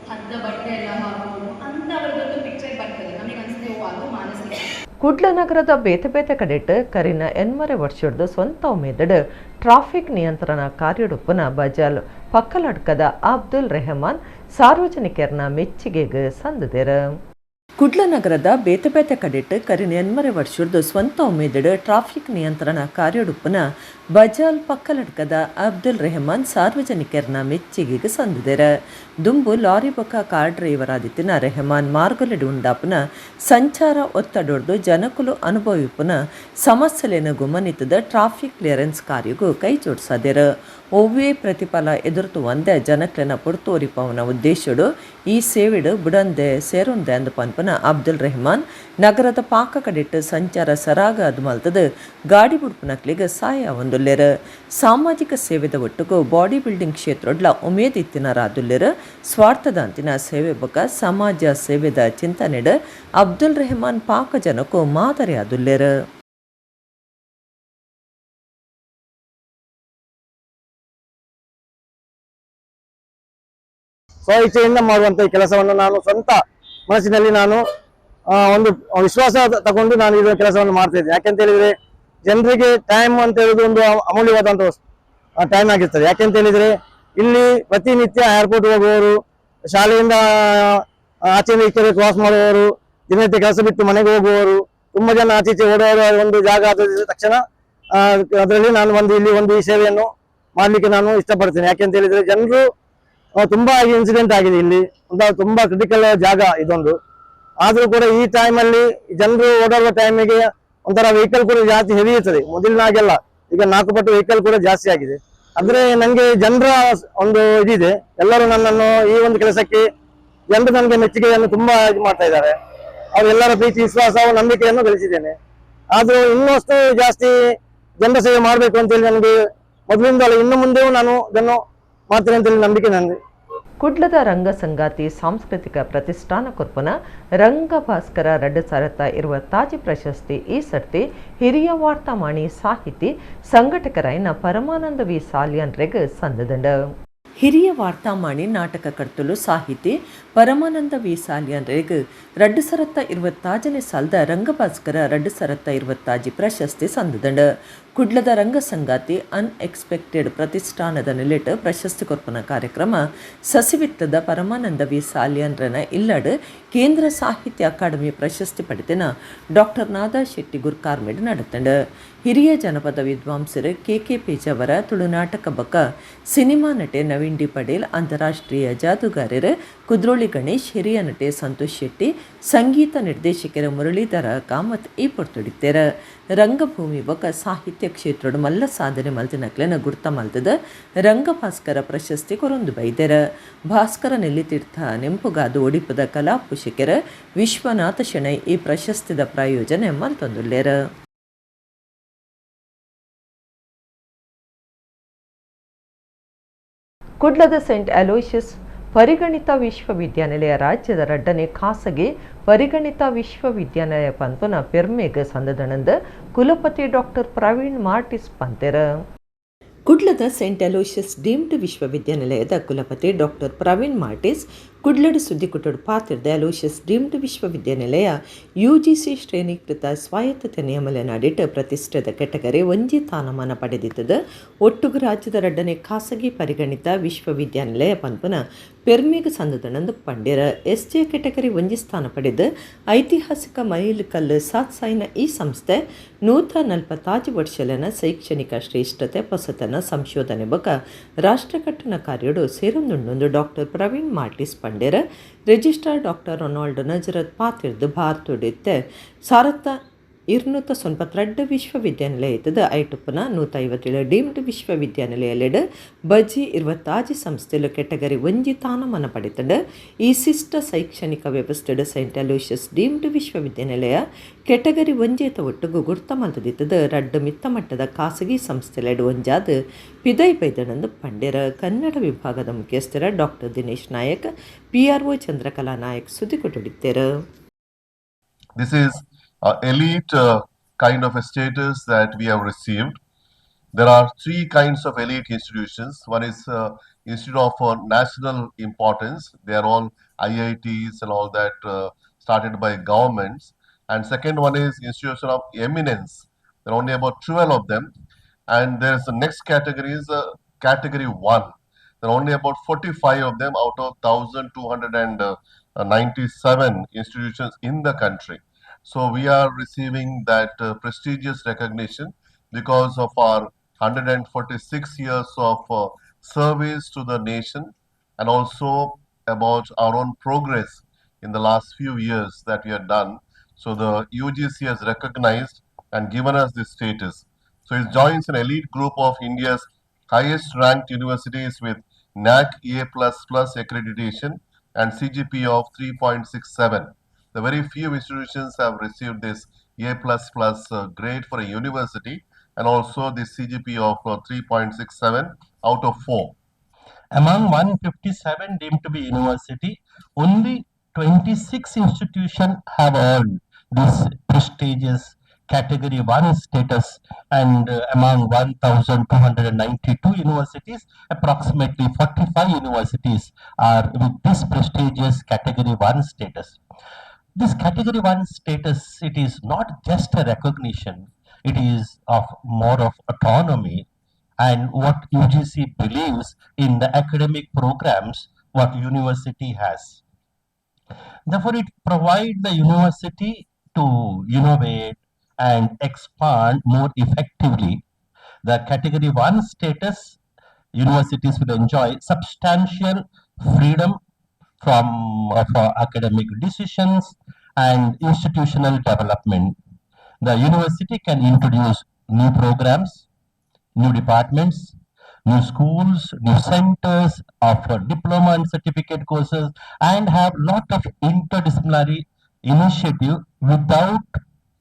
ಹದ್ದ ಬಟ್ಟೆ ಎಲ್ಲ ಹಾಕೊಂಡು ಅಂಥವ್ರದ್ದೊಂದು ಪಿಕ್ಚರ್ ಬರ್ತದೆ. ನಮಗೆ ಅನಿಸುತ್ತೆ, ಓ, ಅದು ಮಾನಸಿಕ. ಕುಡ್ಲ ನಗರದ ಬೇತೆ ಬೇತೆ ಕಡೆಟ್ ಕರಿನ ಎನ್ಮರೆ ವರ್ಷದ ಸ್ವಂತ ಉಮೇದಡ್ ಟ್ರಾಫಿಕ್ ನಿಯಂತ್ರಣ ಕಾರ್ಯಡುಪ್ಪನ ಬಜಾಲ್ ಪಕ್ಕಲಡ್ಕದ ಅಬ್ದುಲ್ ರೆಹಮಾನ್ ಸಾರ್ವಜನಿಕರನ್ನ ಮೆಚ್ಚುಗೆಗೆ ಸಂದದೆರ. ಕುಡ್ಲ ನಗರದ ಬೇತೆ ಬೇತೆ ಕಡೆಟ್ ಕರಿನ ಎನ್ಮರೆ ವರ್ಷದ ಸ್ವಂತ ಉಮೇದಡ್ ಟ್ರಾಫಿಕ್ ನಿಯಂತ್ರಣ ಕಾರ್ಯಡುಪ್ಪನ ಬಜಾಲ್ ಪಕ್ಕಲಡ್ಕದ ಅಬ್ದುಲ್ ರೆಹಮಾನ್ ಸಾರ್ವಜನಿಕರನ್ನ ಮೆಚ್ಚುಗೆಗೆ ಸಂದಿದೆರ. ದುಂಬು ಲಾರಿ ಬೊಕ್ಕ ಕಾರ್ ಡ್ರೈವರ್ ಆದಿತ್ತಿನ ರೆಹಮಾನ್ ಮಾರ್ಗಲೆಡು ಉಂಡಾಪುನ ಸಂಚಾರ ಒತ್ತಡೊಡ್ದು ಜನಕುಲು ಅನುಭವಿಪುನ ಸಮಸ್ಯೆಲೆನ ಗುಮನಿತದ ಟ್ರಾಫಿಕ್ ಕ್ಲಿಯರೆನ್ಸ್ ಕಾರ್ಯಗೂ ಕೈ ಜೋಡಿಸದೆರ. ಒವ್ವೇ ಪ್ರತಿಫಲ ಎದುರ್ತು ಒಂದೇ ಜನಕ್ಲೆನ ಪೊರ್ತೋರಿಪವನ ಉದ್ದೇಶಡು ಈ ಸೇವೆಡು ಬುಡಂದೆ ಸೇರುಂದೆ ಅಂದು ಪನ್ಪನ ಅಬ್ದುಲ್ ರೆಹಮಾನ್ ನಗರದ ಪಾಕ ಕಡೆಟ್ ಸಂಚಾರ ಸರಾಗ ಅದು ಮಲ್ತದ ಗಾಡಿ ಬುಡ್ಪುನಕ್ಲಿಗೆ ಸಹಾಯ ಒಂದುಲ್ಲೆರ್. ಸಾಮಾಜಿಕ ಸೇವೆದ ಒಟ್ಟುಗು ಬಾಡಿ ಬಿಲ್ಡಿಂಗ್ ಕ್ಷೇತ್ರೊಡ್ಲ ಉಮೇದ್ ಇತ್ತಿನ ರಾದುಲ್ಲೆರ್. ಸ್ವಾರ್ಥದಂತಿನ ಸೇವೆ ಬೊಕ ಸಮಾಜ ಸೇವೆದ ಚಿಂತನೆಡ್ ಅಬ್ದುಲ್ ರೆಹಮಾನ್ ಪಾಕ ಜನಕ್ಕೂ ಮಾದರಿ ಆದುಲ್ಲೆರ್. ಸ್ವ ಇಚ್ಛೆಯಿಂದ ಮಾಡುವಂತ ಈ ಕೆಲಸವನ್ನು ನಾನು ಸ್ವಂತ ಮನಸ್ಸಿನಲ್ಲಿ ನಾನು ಒಂದು ವಿಶ್ವಾಸ ತಗೊಂಡು ನಾನು ಇದರ ಕೆಲಸವನ್ನು ಮಾಡ್ತಾ ಇದ್ದೇನೆ. ಯಾಕೆಂತ ಹೇಳಿದ್ರೆ, ಜನರಿಗೆ ಟೈಮ್ ಅಂತ ಹೇಳುದು ಒಂದು ಅಮೂಲ್ಯವಾದಂತ ಟೈಮ್ ಆಗಿರ್ತದೆ. ಯಾಕೆಂತ ಹೇಳಿದ್ರೆ, ಇಲ್ಲಿ ಪ್ರತಿನಿತ್ಯ ಏರ್ಪೋರ್ಟ್ ಹೋಗುವವರು, ಶಾಲೆಯಿಂದ ಆಚೆಯಿಂದ ಈಚೆ ಕ್ರಾಸ್ ಮಾಡುವವರು, ದಿನನಿತ್ಯ ಕೆಲಸ ಬಿಟ್ಟು ಮನೆಗೆ ಹೋಗುವವರು, ತುಂಬಾ ಜನ ಆಚೆ ಈಚೆ ಓಡಾಡುವ ಒಂದು ಜಾಗ ಆದ ತಕ್ಷಣ ಅದರಲ್ಲಿ ನಾನು ಒಂದು ಇಲ್ಲಿ ಒಂದು ಈ ಸೇವೆಯನ್ನು ಮಾಡ್ಲಿಕ್ಕೆ ನಾನು ಇಷ್ಟಪಡ್ತೇನೆ. ಯಾಕೆಂತ ಹೇಳಿದ್ರೆ, ಜನರು ತುಂಬಾ ಇನ್ಸಿಡೆಂಟ್ ಆಗಿದೆ ಇಲ್ಲಿ, ಒಂದು ತುಂಬಾ ಕ್ರಿಟಿಕಲ್ ಜಾಗ ಇದೊಂದು. ಆದ್ರೂ ಕೂಡ ಈ ಟೈಮಲ್ಲಿ ಜನರು ಓಡಾಡುವ ಟೈಮಿಗೆ ಒಂಥರ ವೆಹಿಕಲ್ ಕೂಡ ಜಾಸ್ತಿ ಹೆವಿ ಇರ್ತದೆ. ಮೊದಲಿನಾಗೆಲ್ಲ ಈಗ 4 ಪಟ್ಟು ವೆಹಿಕಲ್ ಕೂಡ ಜಾಸ್ತಿ ಆಗಿದೆ. ಅಂದ್ರೆ ನಂಗೆ ಜನರ ಒಂದು ಇದಿದೆ, ಎಲ್ಲರೂ ನನ್ನನ್ನು ಈ ಒಂದು ಕೆಲಸಕ್ಕೆ ಜನರು ನನಗೆ ಮೆಚ್ಚುಗೆಯನ್ನು ತುಂಬಾ ಇದು ಮಾಡ್ತಾ ಇದ್ದಾರೆ. ಅವರೆಲ್ಲರ ಪ್ರೀತಿ, ವಿಶ್ವಾಸ, ನಂಬಿಕೆಯನ್ನು ಗಳಿಸಿದ್ದೇನೆ. ಆದ್ರೂ ಇನ್ನಷ್ಟು ಜಾಸ್ತಿ ಜನರ ಸೇವೆ ಮಾಡ್ಬೇಕು ಅಂತೇಳಿ ನನಗೆ ಮೊದಲಿಂದಲೂ ಇನ್ನು ಮುಂದೆಯೂ ನಾನು ಇದನ್ನು ಮಾಡ್ತೇನೆ ಅಂತೇಳಿ ನಂಬಿಕೆ ನನಗೆ. ಕುಡ್ಲದ ರಂಗ ಸಂಗಾತಿ ಸಾಂಸ್ಕೃತಿಕ ಪ್ರತಿಷ್ಠಾನ ಕೊರ್ಪನ ರಂಗಭಾಸ್ಕರ 2020 ಪ್ರಶಸ್ತಿ ಈ ಸರ್ತಿ ಹಿರಿಯ ವಾರ್ತಾಮಾಣಿ, ಸಾಹಿತಿ, ಸಂಘಟಕರಾಯಿನ ಪರಮಾನಂದ ವಿ ಸಾಲಿಯನ್ರೆಗ್ ಸಂದದಂಡ. ಹಿರಿಯ ವಾರ್ತಾಮಾಣಿ, ನಾಟಕಕರ್ತಲು, ಸಾಹಿತಿ ಪರಮಾನಂದ ವಿ ಸಾಲಿಯನ್ರೆಗ್ 2020ನೇ ಸಾಲದ ರಂಗಭಾಸ್ಕರ 2020 ಪ್ರಶಸ್ತಿ ಸಂದದಂಡ. ಕುಡ್ಲದ ರಂಗ ಸಂಗಾತಿ ಅನ್ಎಕ್ಸ್ಪೆಕ್ಟೆಡ್ ಪ್ರತಿಷ್ಠಾನದ ನೆಲೆಟ್ ಪ್ರಶಸ್ತಿ ಕೊರ್ಪನ ಕಾರ್ಯಕ್ರಮ ಸಸಿವಿತ್ತದ ಪರಮಾನಂದ ವಿ ಸಾಲಿಯನ್ರನ ಇಲ್ಲಡ್ ಕೇಂದ್ರ ಸಾಹಿತ್ಯ ಅಕಾಡೆಮಿ ಪ್ರಶಸ್ತಿ ಪಡೆದಿನ ಡಾಕ್ಟರ್ ನಾದಾ ಶೆಟ್ಟಿ ಗುರ್ಕಾರ್ಮೆಡ್ ನಡೆತಂಡ. ಹಿರಿಯ ಜನಪದ ವಿದ್ವಾಂಸರು ಕೆ ಕೆ ಪೇಜಾವರ, ತುಳುನಾಟಕ ಬಕ ಸಿನಿಮಾ ನಟೆ ನವೀನ್ ಡಿ ಪಟೇಲ್, ಅಂತಾರಾಷ್ಟ್ರೀಯ ಜಾದೂಗಾರರು ಕುದ್ರೋಳಿ ಗಣೇಶ್, ಹಿರಿಯ ನಟೆ ಸಂತೋಷ್ ಶೆಟ್ಟಿ, ಸಂಗೀತ ನಿರ್ದೇಶಕರ ಮುರಳೀಧರ ಕಾಮತ್ ಈ ಪೊರ್ತುಡಿತ್ತೆರ. ರಂಗಭೂಮಿ ಬೊಕ ಸಾಹಿತ್ಯ ಕ್ಷೇತ್ರಡ್ ಮಲ್ಲ ಸಾಧನೆ ಮಲ್ತಿನಕ್ಲೆನ ಗುರ್ತ ಮಲ್ತದ ರಂಗಭಾಸ್ಕರ ಪ್ರಶಸ್ತಿ ಕೊರೊಂದು ಬೈದೆರ. ಭಾಸ್ಕರ ನೆಲ್ಲಿತೀರ್ಥ ನೆಂಪುಗಾದು ಒಡಿಪದ ಕಲಾಪೋಷಕರ ವಿಶ್ವನಾಥ ಶೆಣೈ ಈ ಪ್ರಶಸ್ತಿದ ಪ್ರಾಯೋಜನೆ ಮಲ್ತೊಂದುಲ್ಲೆರ್. ಕುಡ್ಲದ ಸೆಂಟ್ ಅಲೋಯಿಷಿಯಸ್ ಪರಿಗಣಿತ ವಿಶ್ವವಿದ್ಯಾನಿಲಯ ರಾಜ್ಯದ ರಡ್ಡನೆ ಖಾಸಗಿ ಪರಿಗಣಿತ ವಿಶ್ವವಿದ್ಯಾನಿಲಯ ಪನ್ಪುನ ಪೆರ್ಮೆಗ್ ಸಂದದಣಂದ ಕುಲಪತಿ ಡಾಕ್ಟರ್ ಪ್ರವೀಣ್ ಮಾರ್ಟಿಸ್ ಪಂತೆರ್. ಕುಡ್ಲದ Saint Aloysius deemed ವಿಶ್ವವಿದ್ಯಾನಿಲಯದ ಕುಲಪತಿ ಡಾಕ್ಟರ್ ಪ್ರವೀಣ್ ಮಾರ್ಟಿಸ್ ಕುಡ್ಲಡು ಸುದ್ದಿಕುಟುಡು ಪಾತಿರ್ದ ಅಲೋಷಿಯಸ್ ಡೀಮ್ಡ್ ವಿಶ್ವವಿದ್ಯಾನಿಲಯ ಯುಜಿಸಿ ಶ್ರೇಣೀಕೃತ ಸ್ವಾಯತ್ತತೆ ನಿಯಮಲೆನಡಿಟ್ ಪ್ರತಿಷ್ಠಿತ ಕೆಟಗರಿ ಒಂಜಿ ಸ್ಥಾನಮಾನ ಪಡೆದಿತ್ತದ. ಒಟ್ಟುಗು ರಾಜ್ಯದ ರಡ್ಡನೆ ಖಾಸಗಿ ಪರಿಗಣಿತ ವಿಶ್ವವಿದ್ಯಾನಿಲಯ ಪನ್ಪುನ ಪೆರ್ಮೆಗ್ ಸಂದದನಂದು ಪಂಡ್ಯರ. S J category ಒಂಜಿ ಸ್ಥಾನ ಪಡೆದು ಐತಿಹಾಸಿಕ ಮೈಲಿಕಲ್ಲು ಸಾತ್ಸಾಯಿನ ಈ ಸಂಸ್ಥೆ 146 ವರ್ಷಲೆನ ಶೈಕ್ಷಣಿಕ ಶ್ರೇಷ್ಠತೆ ಪೊಸತನ ಸಂಶೋಧನೆ ಬೊಕ ರಾಷ್ಟ್ರಕಟ್ಟಣ ಕಾರ್ಯಡು ಸೇರೊಂದುಂಡು doctor Praveen ಮಾರ್ಟಿಸ್ ಪಂಡ್ಯರ. Registrar doctor Ronald Nazareth ಪಾತಿರ್ದು ಭಾರತಡಿತ್ತೆ 1292 ವಿಶ್ವವಿದ್ಯಾನಿಲಯ ಇತ್ತದ. ಐಟುಪ್ಪನ 157 ಡೀಮ್ಡ್ ವಿಶ್ವವಿದ್ಯಾನಿಲಯಲೆಡ್ ಬಜಿ 26 ಸಂಸ್ಥೆಲು ಕೆಟಗರಿ ಒಂಜಿ ತಾನಮಾನ ಪಡೆತಂಡು. ಈ ಶಿಷ್ಟ ಶೈಕ್ಷಣಿಕ ವ್ಯವಸ್ಥೆಡ್ Saint Aloysius deemed ವಿಶ್ವವಿದ್ಯಾನಿಲಯ ಕೆಟಗರಿ ಒಂಜೇತ ಒಟ್ಟುಗು ಗುರ್ತ ಮಲ್ತದಿತ್ತದ. ರಡ್ಡು ಮಿತ್ತ ಮಟ್ಟದ ಖಾಸಗಿ ಸಂಸ್ಥೆಲೆಡ್ ಒಂಜಾದ್ ಪಿದೈ ಬೈದಣಂದು ಪಂಡ್ಯರ. ಕನ್ನಡ ವಿಭಾಗದ ಮುಖ್ಯಸ್ಥರ ಡಾಕ್ಟರ್ ದಿನೇಶ್ ನಾಯಕ್, ಪಿಆರ್ಒ ಚಂದ್ರಕಲಾ ನಾಯಕ್ ಸುದ್ದಿಕೊಟ್ಟಿದ್ದಾರೆ. This is elite kind of a status that we have received. There are three kinds of elite institutions. One is Institute of National Importance. They are all IITs and all that started by governments. And second one is Institution of Eminence. There are only about 12 of them. And there is the next category is Category 1. There are only about 45 of them out of 1,297 institutions in the country. So we are receiving that prestigious recognition because of our 146 years of service to the nation, and also about our own progress in the last few years that we have done. So the UGC has recognized and given us this status. So it joins an elite group of India's highest ranked universities with NAAC A++ accreditation and CGP of 3.67. The very few institutions have received this A++ grade for a university, and also the CGP of 3.67 out of 4. Among 157 deemed to be university, only 26 institutions have earned this prestigious Category 1 status, and among 1,292 universities, approximately 45 universities are with this prestigious Category 1 status. This Category 1 status, it is not just a recognition, it is of more of autonomy and what UGC believes in the academic programs what university has. Therefore, it provides the university to innovate and expand more effectively. The Category 1 status, universities will enjoy substantial freedom from for academic decisions and institutional development. The university can introduce new programs, new departments, new schools, new centers, offer diploma and certificate courses, and have lot of interdisciplinary initiative without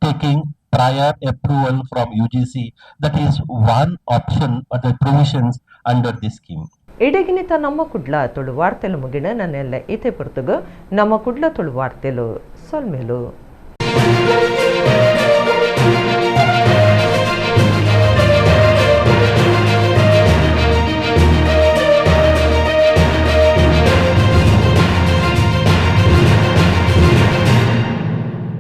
taking prior approval from UGC. That is one option or the provisions under this scheme. ಇಡಗಿನಿತ ನಮ್ಮ ಕುಡ್ಲ ತುಳು ವಾರ್ತೆಲು ಮುಗಿಣ ನನ್ನೆಲ್ಲ ಇತೆ ಪುರ್ತುಗು ನಮ್ಮ ಕುಡ್ಲ ತುಳು ವಾರ್ತೆಲು ಸೊಲ್ಮೇಲು.